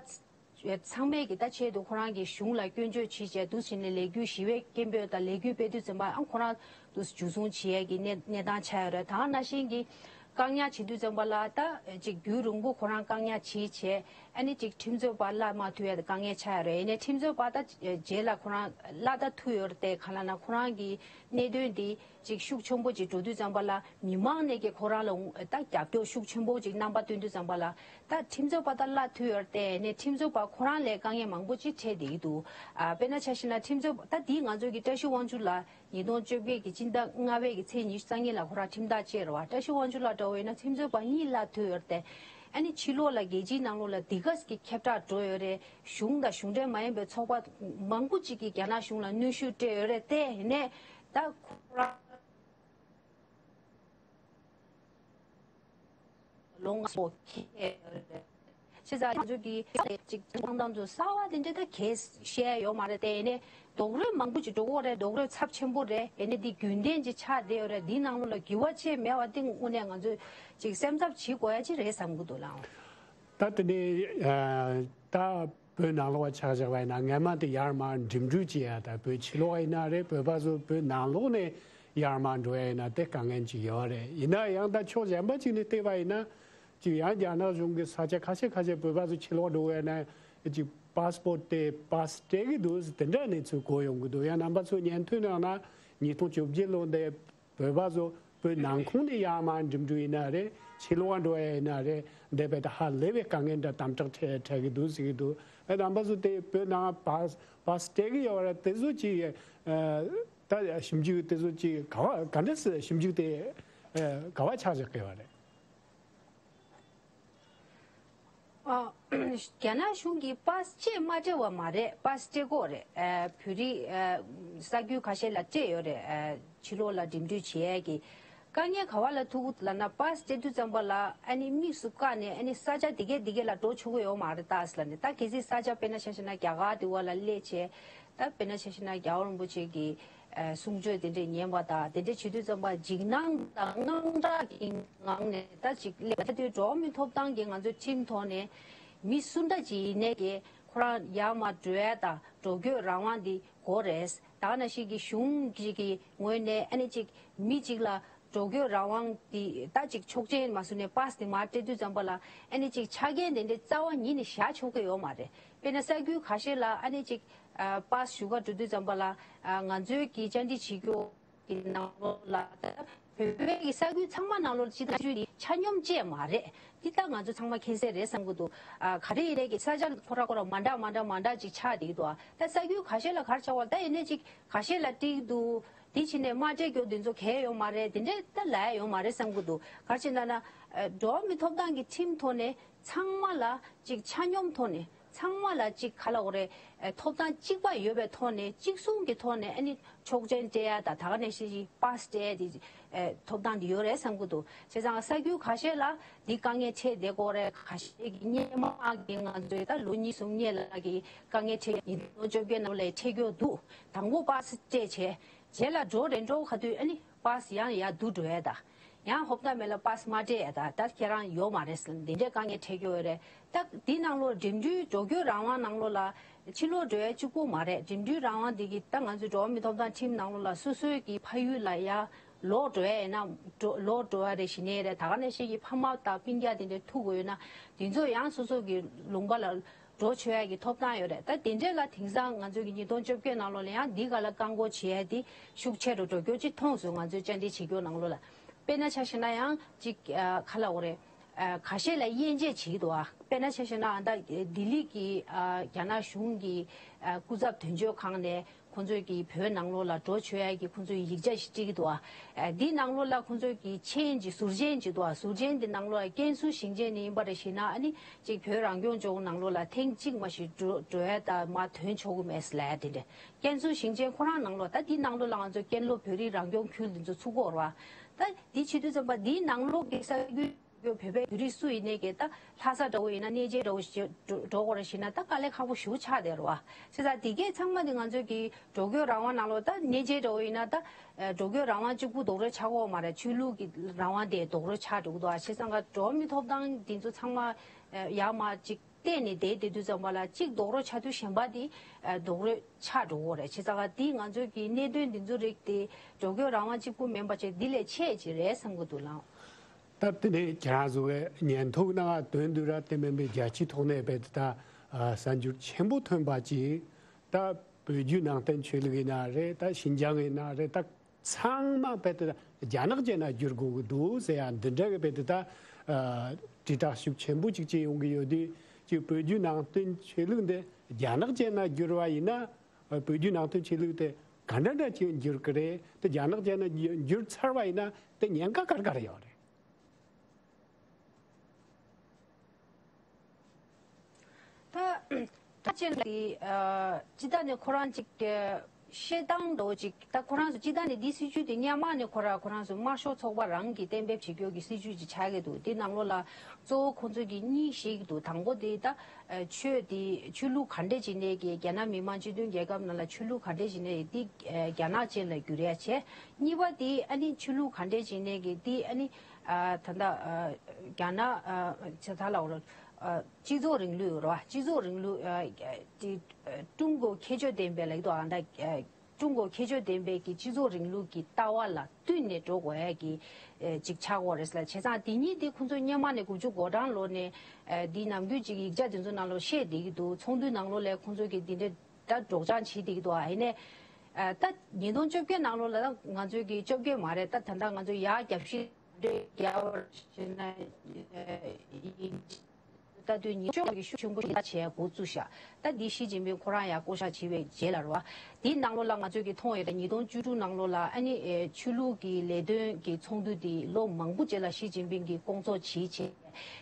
ཚང་མས་ཀྱི་ད་ཆེད་དུ་ཁོ་རང་གི་གཞུང་ལ་སྐྱོན་བརྗོད་བྱེད་བྱས་འདུག་བྱས་ནས་ལས་འགུལ་ཞི་བའི་སྐད་འབོད་དང་ལས་འགུལ་སྤེལ་དུས་ཙམ་པ་ཨང་ཁོ་རང་དུ་འཇུ་བཟུང་བྱེད་ཡས་ཀྱི་གནས་གནས་སྟངས་ཆགས་ཡོད་རེད། ད་ག་ནང་བཞིན་གྱི་བཀག་ཉར་བྱེད་དུས་ཙམ་པ་ལ་ད་ཅིག་རྒྱུན་རིང་པོ་ཁོ་རང་བཀག་ཉར་བྱེད་བྱས་ཨ་ནི་ཅིག་ཁྲིམས་རྩོད་པ་གླགས་མ་མཐུད་ཡས་དེ་བཀག་ཉར་ཆགས་ཡོད་རེད། ཡིན་ནའི་ཁྲིམས་རྩོད་པ་ད་རྗེས་ལ་ཁོ་རང་གླགས་ད་མཐུད་ཡོད་རེད་དེ། ག་ལ་ན་ཁོ་རང་གི་གནད་དོན་འདི་ཅིག་ཤུགས་ཆེན་པོ་ཅིག་འགྲོ་དུས་ཙམ་པ་ལ་མི་མང་ནས་ཀྱི་ཁོ་རང་ལ་ད་རྒྱབ་སྐྱོར་ཤུགས་ཆེན་པོ་ཅིག་རྣམ་པ་སྟོན་དུས་ཙམ་པ་ལ་ད་ཁྲིམས་རྩོད་པ་ད་གླགས་མཐུད་ཡོད་རེད་དེ། ནས་ཁྲིམས་རྩོད་པ་ཁོ་རང་ལས་དཀའ་ངལ་མང་པོ་ཅིག་འཕྲད་བསྡད་ཀྱི་འདུག་ཨ་དཔེར་ན་ཆ་བཞག་ན་ཁྲིམས་རྩོད་པ་ད་འདི་ང་ཚོ་གི་བཀྲ་ཤིས་དབང་ཕྱུག་ལགས་ཉིས་སྟོང་བཅོ་བརྒྱད་ཀྱི་སྤྱི་ཟླ་ལྔ་པའི་གི་ཚེས་ཉི་ཤུ་རྩ་གཉིས་ལ་ཁོ་རང་ཁྲིམས་ཐག་བཅད་རེད་བ། བཀྲ་ཤིས་དབང་ཕྱུག་ལགས་འདྲ་བོ་ཡིན་ན་ཁྲིམས་རྩོད་པ་གཉིས་གླགས་མཐུད་ཡོད་རེད་དེ། ཨ་ནི་ཕྱི་ལོགས་ལ་རྒྱལ་སྤྱིའི་ནང་ལོགས་ལ་འདི་ག་གི་ཁྱབ་བསྒྲགས་འགྲོ་ཡོད་རེད། གཞུང་དང་གཞུང་འབྲེལ་མ་ཡིན་པའི་ཚོགས་པ་མང་པོ་ཅིག་གིས་རྒྱ་ནག་གཞུང་ལ་གནོན་ཤུགས་སྤྲད་ཡོད་རེད་དེ། ཡིན་ནའི་ད་ཁོ་རང་ལོ་ལྔ་སོགས་ཁེལ་ཡོད་རེད། བྱས་ཙང་ང་ཚོ་གི་ཅིག་སྤང་ཐང་དུ་གསར་བ་དེ་འདྲ་ད་གས་བཤད་ཡོད་མ་རེད་དེ། ཡིན་ནའི་རྡོག་རོལ་མང་པོ་ཅིག་འགྲོ་གི་ཡོད་རེད། རྡོག་རོལ་ཚབས་ཆེན་པོ་རེད། ཡིན་ནའི་འདི་རྒྱུན་ལྡན་ཅིག་ཆགས་བསྡད་ཡོད་རེད། འདིའི་ནང་ལོགས་ལ་འགྱུར་བ་ཅིག་མེད་པ་དེ་དངོས་གནས་ང་ཚོས་ཅིག་སེམས་འཚབ་བྱེད་དགོས་ཡ་ཅིག་རེད་བསམ་གྱི་འདུག་ལགས། ད་དེ་ནས་ཨ་ད་བོད་ནང་ལོགས་ཆ་བཞག་པ་ཡིན་ན་སྔ་མ་དེ་ཡར་མར་འགྲིམ་འགྲུལ་བྱེད་ཡ་ད་བོད་ཕྱི་ལོགས་ཡིན་ན་རེད། བོད་པ་ཚོ་བོད་ནང་ལོགས་ནས་ཡར་མར་འགྲོ་ཡ་ཡིན་ན་དེ་དཀའ་ངལ་ཅིག་ཡོད་རེད། ཡིན་ན་ཡང་ད་ཕྱོགས་གཞན་པ་ཅིག་ནས་བལྟས་པ་ཡིན་ན་ཅིག་ཡང་རྒྱ་ནག་གཞུང་གི་ས་ཆ་ཁ་ཤས་ཁ་ཤས་བོད་པ་ཚོ་ཕྱི་ལོགས་འགྲོ་ཡ་ན་ཅིག་པཱ་སི་པོར་ཊི་དེ་པཱ་སི་སྤྲད་ཀྱི་འདུག་དེ་འདྲ་གནས་ཚུལ་གོ་ཡོང་གི་འདུག་ཡང་རྣམ་པ་ཚོ་ཉན་ཐོས་གནང་ན་ཉིས་སྟོང་བཅོ་བརྒྱད་ལོ་འདི་བོད་པ་ཚོ་བོད་ནང་ཁོངས་ནས་ཡར་མར་འགྲིམ་འགྲུལ་ཡིན་ན་རེད། ཕྱི་ལོགས་འགྲོ་ཡ་ཡིན་ན་རེད། འདས་པའི་ད་ཧ་ལས་པའི་དཀའ་ངལ་འདྲ་དམ་དྲག་འཕྲད་འཕྲད་ཀྱི་འདུག་ཟེར་གྱི་འདུག་ཨ་རྣམ་པ་ཚོ་དེ་བོད་ནང་པཱ་སི་པཱ་སི་སྤྲད་ཀྱི་ཡོད་རེད། དེ་ཚོ་ཅིག་ཨ་ད་ཞིབ་འཇུག་དེ་ཚོ་ཅིག་ག་བ་ག་འདྲ་སེ་ཞིབ་འཇུག་དེ་ཨ་ག་བ་ཆགས་བཞག་གི་ཡོད་རེད། ཨ། རྒྱ་ནག་གཞུང་གིས་པཱ་སི་སྤྲད་མ་སྤྲད་པ་མ་རེད། པཱ་སི་སྤྲད་ཀྱི་ཡོད་རེད། ཨ་བོད་རིགས་ཨ་ས་ཁུལ་ཁ་ཤས་ལ་སྤྲད་ཡོད་རེད། ཨ་ཕྱི་ལོགས་ལ་འགྲིམ་འགྲུལ་བྱེད་ཡས་ཀྱི་དཀའ་ངལ་ག་བ་ལ་ཐུག་གི་ལབ་ན། པཱ་སི་སྤྲད་དུས་ཙམ་པ་ལ་ཨ་ནི་དམིགས་སུ་བཀར་ནས་ཨ་ནི་ས་ཆ་དེ་གས་དེ་གས་ལ་འགྲོ་ཆོག་གི་ཡོད་མ་རེད་ད་ཟེར་ལབ་ནས། ད་གལ་སྲིད་ས་ཆ་དཔེར་ན་ཆ་བཞག་ན་རྒྱ་གར་དེ་བ་ལ་སླེབས་བྱས། ད་དཔེར་ན་ཆ་བཞག་ན་རྒྱལ་བ་རིན་པོ་ཆེ་གི་ཨ་གསུང་ཆོས་དེ་འདྲས་ཉན་པ་དང་དེ་འདྲས་བྱེད་དུས་ཙམ་པ་འཇིགས་སྣང་དང་དངངས་སྐྲག་གི་ངང་ནས་ད་ཅིག་སླེབས་ད་དུས་འགྲོ་བ་མིའི་ཐོབ་ཐང་གི་ང་ཚོའི་ཁྲིམས་ཐོག་ནས་མི་སུ་འདྲ་ཅིག་ཡིན་ནའི་གི་ཁོ་རང་ཡར་མར་འགྲོ་ཡ་དང་འགྲོ་སྐྱོད་རང་དབང་འདི་དགོས་རེད། ད་ག་ནང་བཞིན་གྱི་གཞུང་གི་གི་ངོས་ནས་ཨ་ནི་ཅིག་མི་ཅིག་ལ་འགྲོ་སྐྱོད་རང་དབང་འདི་ད་ཅིག་ཆོག་མཆན་མ་བཟོས་ནས་པཱ་སི་འདི་མར་སྤྲད་དུས་ཙམ་པ་ལ་ཨ་ནི་ཅིག་ཆ་རྐྱེན་དེ་འདྲའི་རྩ་བ་ཉིད་ནས་བཞག་ཆོག་གི་ཡོད་མ་རེད། དཔེར་ན་ས་ཁུལ་ཁ་ཤས་ལ་ཨ་ནི་ཅིག་ཨ་པཱ་སི་ཞུ་ག་འགྲོ་དུས་ཙམ་པ་ལ་ཨ་ང་ཚོའི་གི་བཅར་འདྲི་བྱེད་རྒྱུ་གི་ནང་ལོགས་ལ་ད་བོད་པའི་གི་ས་ཁུལ་ཚང་མ་ནང་ལོགས་ལ་སྤྱི་བཏང་ཆ་སྙོམས་བཅས་མ་རེད། འདི་ད་ང་ཚོ་ཚང་མ་མཁྱེན་གསལ་རེད་བསམ་གི་འདུག་ཨ་ག་རེ་ཡིན་ནའི་གི་ས་ཆ་ཁོ་ར་ཁོ་ར་མ་འདྲ་མ་འདྲ་མ་འདྲ་ཅིག་ཆགས་བསྡད་ཀྱི་འདུག་ཨ་ད་ས་ཁུལ་ཁ་ཤས་ལ་ག་རེ་ཆགས་པ་ད་ཡིན་ནའི་ཅིག་ཁ་ཤས་ལ་སྤྲད་ཀྱི་འདུག་དེ་ཕྱིན་ནས་མ་སྤྲད་རྒྱུ་དེ་ཚོ་གལ་ཡོད་མ་རེད། དེ་འདྲས་ད་ལབ་ཡ་ཡོད་མ་རེད་བསམ་གྱི་འདུག་ག་རེ་བྱས་ན་ན། ཨ་འགྲོ་བ་མིའི་ཐོབ་ཐང་གི་ཁྲིམས་ཐོག་ནས་ཚང་མ་ལ་ཅིག་ཆ་སྙོམས་ཐོག་ནས་ཚང་མ་ལ་ཅིག་ག་ལབ་དགོས་རེད། ཨ་ཐོབ་ཐང་གཅིག་པ་ཡོད་པའི་ཐོག་ནས་གཅིག་མཚུངས་ཀྱི་ཐོག་ནས་ཨ་ནི་ཆོག་མཆན་སྤྲད་ཡ་དང་ད་ག་ནང་བཞིན་པཱ་སི་སྤྲད་ཡ་དེ་ཨ་ཐོབ་ཐང་དེ་ཡོད་རེད་བསམ་གྱི་འདུག་བྱས་ཙང་ས་ཁུལ་ཁ་ཤས་ལ་འདི་དཀའ་ངལ་འཕྲད་བསྡད་ཀྱི་ཡོད་རེད། ཁ་ཤས་ཀྱི་སྔོན་མ་གི་ང་ཚོའི་ད་ལོ་གཉིས་གསུམ་སྔོན་ལ་གི་དཀའ་ངལ་འཕྲད་ཉིས་སྟོང་བཅོ་བརྒྱད་ནང་ལ་འཕྲད་ཀྱི་ཡོད་འདུག་དང་པོ་པཱ་སི་སྤྲད་བྱས། རྗེས་ལ་འགྲོ་རན་འགྲོ་ག་དུས་ཨ་ནི་པཱ་སི་ཡང་ཡར་བསྡུ་འགྲོ་ཡ་ད། ཡང་ཧོབ་ཏ་མེ་ལ་པཱ་སི་མ་སྤྲད་ཡ་ད། ད་ཁྱེད་རང་ཡོད་མ་རེད་ཟེར་འདི་འདྲའི་དཀའ་ངལ་འཕྲད་ཀྱི་ཡོད་རེད། ད་འདི་ནང་ལོགས་འགྲིམ་འགྲུལ་འགྲོ་སྐྱོད་རང་དབང་ནང་ལོགས་ལ་ ཕྱིར་ལོག་འགྲོ་ཡ་གཅིག་པོ་མ་རེད། འགྲིམ་འགྲུལ་རང་དབང་འདི་གི་ད་ང་ཚོའི་འགྲོ་བ་མིའི་ཐོབ་ཐང་ཁྲིམས་ནང་ལོགས་ལ་སོ་སོའི་གི་ཕ་ཡུལ་ལ་ཡ་ལོག་འགྲོ་ཡ་ཡིན་ན་འགྲོ་ལོག་འགྲོ་ཡ་རེད་ཞེས་ནས་རེད། ད་ག་ནང་བཞིན་གྱི་ཕ་མ་དང་སྤུན་ཀྱག་དེ་འདྲ་ཐུག་དགོས་ཡོད་ན་དེ་ཚོ་ཡང་སོ་སོ་གི་ལུང་པ་ལ་འགྲོ་ཆོག་ཡ་གི་ཐོབ་ཐང་ཡོད་རེད། ད་དེ་འདྲས་ལ་དེང་སང་ང་ཚོའི་གི་ཉིས་སྟོང་བཅོ་བརྒྱད་ནང་ལོགས་ལ་ཡང་འདི་ག་ལ་བཀག་འགོག་བྱེད་ཡ་དེ་ཤུགས་ཆེ་རུ་འགྲོ་རྒྱུ་ཅིག་མཐོང་སོང་། ང་ཚོའི་བཅར་འདྲི་བྱེད་རྒྱུ་ནང་ལོགས་ལ་དཔེར་ན་ཆ་བཞག་ན་ཡང་ཅིག་ཨ་ག་ལབ་དགོས་རེད། ཨ་ཁ་ཤས་ལ་དབྱེ་འབྱེད་བྱེད་ཀྱི་འདུག་ཨ་དཔེར་ན་ཆ་བཞག་ན་ཨ་ད་ལྡི་ལི་གི་ཨ་རྒྱ་ནག་གཞུང་གི་ཨ་སྐུ་ཚབ་དོན་གཅོད་ཁང་ནས་ཁོང་ཚོས་ཀྱི་བོད་ནང་ལོགས་ལ་འགྲོ་ཆོག་ཡ་གི་ཁོང་ཚོས་ཡིག་ཆ་ཞིག་བྲིས་ཀྱི་འདུག་ཨ་འདི་ནང་ལོགས་ལ་ཁོང་ཚོས་ཀྱི་མཆན་གྱི་ཟུར་མཆན་ཅིག་འདུག་ཨ་ཟུར་མཆན་འདི་ནང་ལོགས་ལ་ཀན་སུའུ་ཞིང་ཆེན་ནས་ཡིན་པ་རེད་ཞེ་ན་ཨ་ནི་ཅིག་བོད་རང་སྐྱོང་ལྗོངས་ནང་ལོགས་ལ་ཐེངས་གཅིག་མ་ཞིག་འགྲོ་འགྲོ་ཡ་ད་མ་ཐོན་ཆོག་གི་མེད་ཟེར་ལབ་ཡ་དེ་འདྲ། ཀན་སུའུ་ཞིང་ཆེན་ཁོ་རང་ནང་ལོགས་ད་འདི་ནང་ལོགས་ལ་ང་ཚོ་ཀན་ལྷོ་བོད་རིགས་རང་སྐྱོང་ཁུལ་འདི་ཚོ་ཚུད་ཀྱི་ཡོད་རེད་བ། ད་འདི་བྱེད་དུས་ཙམ་པ་འདིའི་ནང་ལོགས་ཀྱི་ས་ཁུལ་བོད་པའི་བོད་རིགས་སུ་ཡིན་ནའི་གི་ད་ལྷ་ས་འདྲ་བོ་ཡིན་ན་གནས་མཇལ་འདྲ་བོ་ཞིག་འགྲོ་འགྲོ་དགོས་རེད་ཞེ་ན་ད་དཀའ་ལས་ཁག་པོ་ཞེ་པོ་ཆགས་བསྡད་རེད་བ། བྱས་ཙང་འདི་གས་ཚང་མ་འདི་ང་ཚོའི་གི་འགྲོ་སྐྱོད་རང་དབང་ནང་ལོགས་ད་གནས་མཇལ་འདྲ་བོ་ཡིན་ན་ད་འགྲོ་སྐྱོད་རང་དབང་གཅིག་པུ་རྡོག་རོལ་ཆགས་ཀྱི་ཡོད་མ་རེད། ཆོས་ལུགས་ཀྱི་རང་དབང་དེ་རྡོག་རོལ་ཆགས་འགྲོ་གི་འདུག་ཨ། བྱས་ཙང་ག་འགྲོ་བ་མིའི་ཐོབ་ཐང་འདི་ཚོ་ཚང་མ་ཡར་མར་ཅིག་བལྟས་ནས་བསྡད་བསྡད་དུས་ཙམ་པ་ལ་གཅིག་རྡོག་རོལ་ཆགས་དུས་གཞན་པ་དེ་རྡོག་རོལ་ཆགས་འགྲོ་གི་རེད། བྱས་ཙང་ག་དེ་ང་ཚོའི་གི་གནད་དོན་འདི་ཚོ་རིགས་དེ་འགྲོ་སྐྱོད་རང་དབང་གཅིག་པུ་མིན་པ་བྱས་འདི་ལས་ཆེ་ཅིག་རེད་བསམ་གི་འདུག་ལགས། ད་དེ་ནས་ཁྱེད་རང་ཚོ་གི་ཉན་ཐོས་ནང་དོན་བསྡུས་ར་དེ་མིན་པའི་རྒྱལ་སྤྱིའི་ཐོག་ནས་རྦད་དེ་ད་གསར་འགྱུར་ཆེན་པོ་ཐོན་པ་ཅིག་ད་བོད་བརྒྱུད་ནང་བསྟན་ཆོས་ལུགས་ཡིན་ན་རེད། ད་ཞིན་ཅང་ཡིན་ན་རེད། ད་ཚང་མ་རྦད་དེ་རྒྱ་ནག་ཅན་ལ་བསྒྱུར་དགོས་ཀྱི་འདུག་ཟེར་ཡ་འདི་འདྲ་གི་རྦད་དེ་ད་དྲིལ་བསྒྲགས་ཤུགས་ཆེན་པོ་ཅིག་བྱེད་ཡོང་གི་ཡོད་དུས་ཅིག་བོད་བརྒྱུད་ནང་བསྟན་ཆོས་ལུགས་འདི་རྒྱ་ནག་ཅན་ལ་བསྒྱུར་བ་ཡིན་ན་བོད་བརྒྱུད་ནང་བསྟན་ཆོས་ལུགས་དེ་ག་འདྲ་འདྲ་ཅིག་འགྱུར་གི་རེད། དེ་རྒྱ་ནག་ཅན་ལ་འགྱུར་ཚར་བ་ཡིན་ན་དེ་ཉེན་ཁ་ག་རེ་ག་རེ་ཡོད་རེད། ད་ད་ཅན་གྱི་སྤྱི་བཏང་ནས་ཁོ་རང་ཅིག་གི་བཤད་སྟངས་འདྲ་བོ་ཅིག་ད་ཁོ་རང་ཚོ་སྤྱི་བཏང་ནས་འདི་སྲིད་ཇུས་དེ་སྔོན་མ་ནས་ཁོ་རང་ཁོ་རང་ཚོ་དམར་ཤོག་ཚོགས་པ་རང་གིས་གཏན་འབེབས་བྱེད་རྒྱུ་གི་སྲིད་ཇུས་ཅིག་ཆགས་ཀྱི་འདུག་དེ་ནང་ལོགས་ལ་གཙོ་བོ་ཁོ་ཚོ་གི་གཉིས་བཤད་ཀྱི་འདུག་དང་པོ་དེ་ད་ཆོས་དེ་ཆོས་ལུགས་ག་འདྲས་ཅིག་ནས་ཀྱི་རྒྱ་ནག་མི་དམངས་སྤྱི་མཐུན་རྒྱལ་ཁབ་ནང་ལ་ཆོས་ལུགས་ག་འདྲས་ཅིག་ནས་དེ་རྒྱ་ནག་ཅན་ལ་བསྒྱུར་ཡ་བྱས། གཉིས་པ་དེ་ཨ་ནི་ཆོས་ལུགས་ག་འདྲས་ཅིག་ནས་ཀྱི་དེ་ཨ་ནི་ད་ལྟ་རྒྱ་ནག་ཆ་ཚང་ལ་འོ་ར། སྤྱི་ཚོགས་རིང་ལུགས་རོ། སྤྱི་ཚོགས་རིང་ལུགས་དེ་ཀྲུང་གོ་ཁྱད་ཆོས་ལྡན་པའི་ལག་ཏུ་ཨ་ད་ཀྲུང་གོ་ཁྱད་ཆོས་ལྡན་པའི་གི་སྤྱི་ཚོགས་རིང་ལུགས་ཀྱི་ལྟ་བ་ལ་བསྟུན་ནས་འགྲོ་དགོས་ཡ་གི་ཅིག་ཆགས་ཡོད་རེད་ལ། བྱས་ཙང་དེ་གཉིས་དེ་ཁོང་ཚོ་སྔོན་མ་ནས་དགུ་བཅུ་གོ་གྲངས་ལོ་ནས་འདི་ནམ་རྒྱུན་ཅིག་ཡིག་ཆ་དེ་ཚོ་ནང་ལོགས་བཤད་བསྡད་ཀྱི་འདུག་ཚོགས་འདུའི་ནང་ལོགས་ལ་ཁོང་ཚོ་གི་འདི་འདྲ་ད་སྒྲོག་སྦྱང་བྱེད་བསྡད་ཀྱི་འདུག་ཨ་ཡིན་ནའི་ད་ཉིས་སྟོང་བཅོ་བརྒྱད་ནང་ལོགས་ལ་ང་ཚོའི་གི་བཅོ་བརྒྱད་མ་རེད། ད་ད་ལྟ་ང་ཚོ་ཡར་རྒྱབ་བཤིག་རྒྱ་བར་ཞེ་ན་ཡིན། ད་དུས་ཉི་ཤུ་གི་ཤུགས་ཆེན་པོ་ཞིག་ད་བྱས་འགོ་བཙུགས་ཤག་ད་འདི་ཞི་ཅིན་ཕིང་ཁོ་རང་ཡང་བསྐོ་བཞག་བྱས་པའི་རྗེས་ལ་རེད་བ། དེའི་ནང་ལོགས་ལ་ང་ཚོས་ཀྱི་མཐོང་ཡོད། ད་ཉིས་སྟོང་བཅུ་དྲུག་ནང་ལོགས་ལ་ཨ་ནི་ཆོས་ལུགས་ཀྱི་ལས་དོན་གྱི་ཚོགས་འདུ་དེ་ལོ་མང་པོ་རྗེས་ལ་ཞི་ཅིན་ཕིང་གིས་སྐོང་ཚོགས་བྱས་བྱས།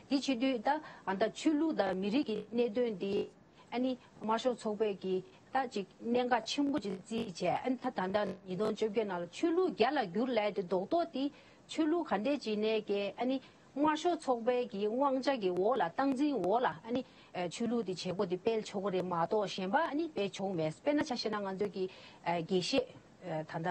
དེ་བྱེད་དུས་ད་ཨ་ད་ཆོས་ལུགས་དང་མི་རིགས་ཀྱི་གནད་དོན་དེ། ཨ་ནི་དམར་ཤོག་ཚོགས་པས་ཀྱིས་ད་ཅིག་གནད་འགག་ཆེན་པོ་ཅིག་བརྩིས་བྱས། ཨ་ནི་ད་ད་ལྟ་ཉིས་སྟོང་བཅོ་བརྒྱད་ནང་ལ་ཆོས་ལུགས་རྒྱ་ལ་བསྒྱུར་ལབ་དེ་རྡོག་རྡོག་དེ་ཆོས་ལུགས་ག་འདྲས་ཅིག་ནས་ཀྱི་ཨ་ནི་དམར་ཤོག་ཚོགས་པའི་གི་དབང་ཆ་གི་འོག་ལ་སྟངས་འཛིན་འོག་ལ་ཨ་ནི་ཆོས་ལུགས་དེ་བྱེད་སྒོ་དེ་སྤེལ་ཆོག་གི་རེད་མ་གཏོགས་གཞན་པ་ཨ་ནི་སྤེལ་ཆོག་མེད། དཔེར་ན་ཆ་བཞག་ན་ང་ཚོས་ཀྱི་དགེ་བཤེས་ད་ལྟ་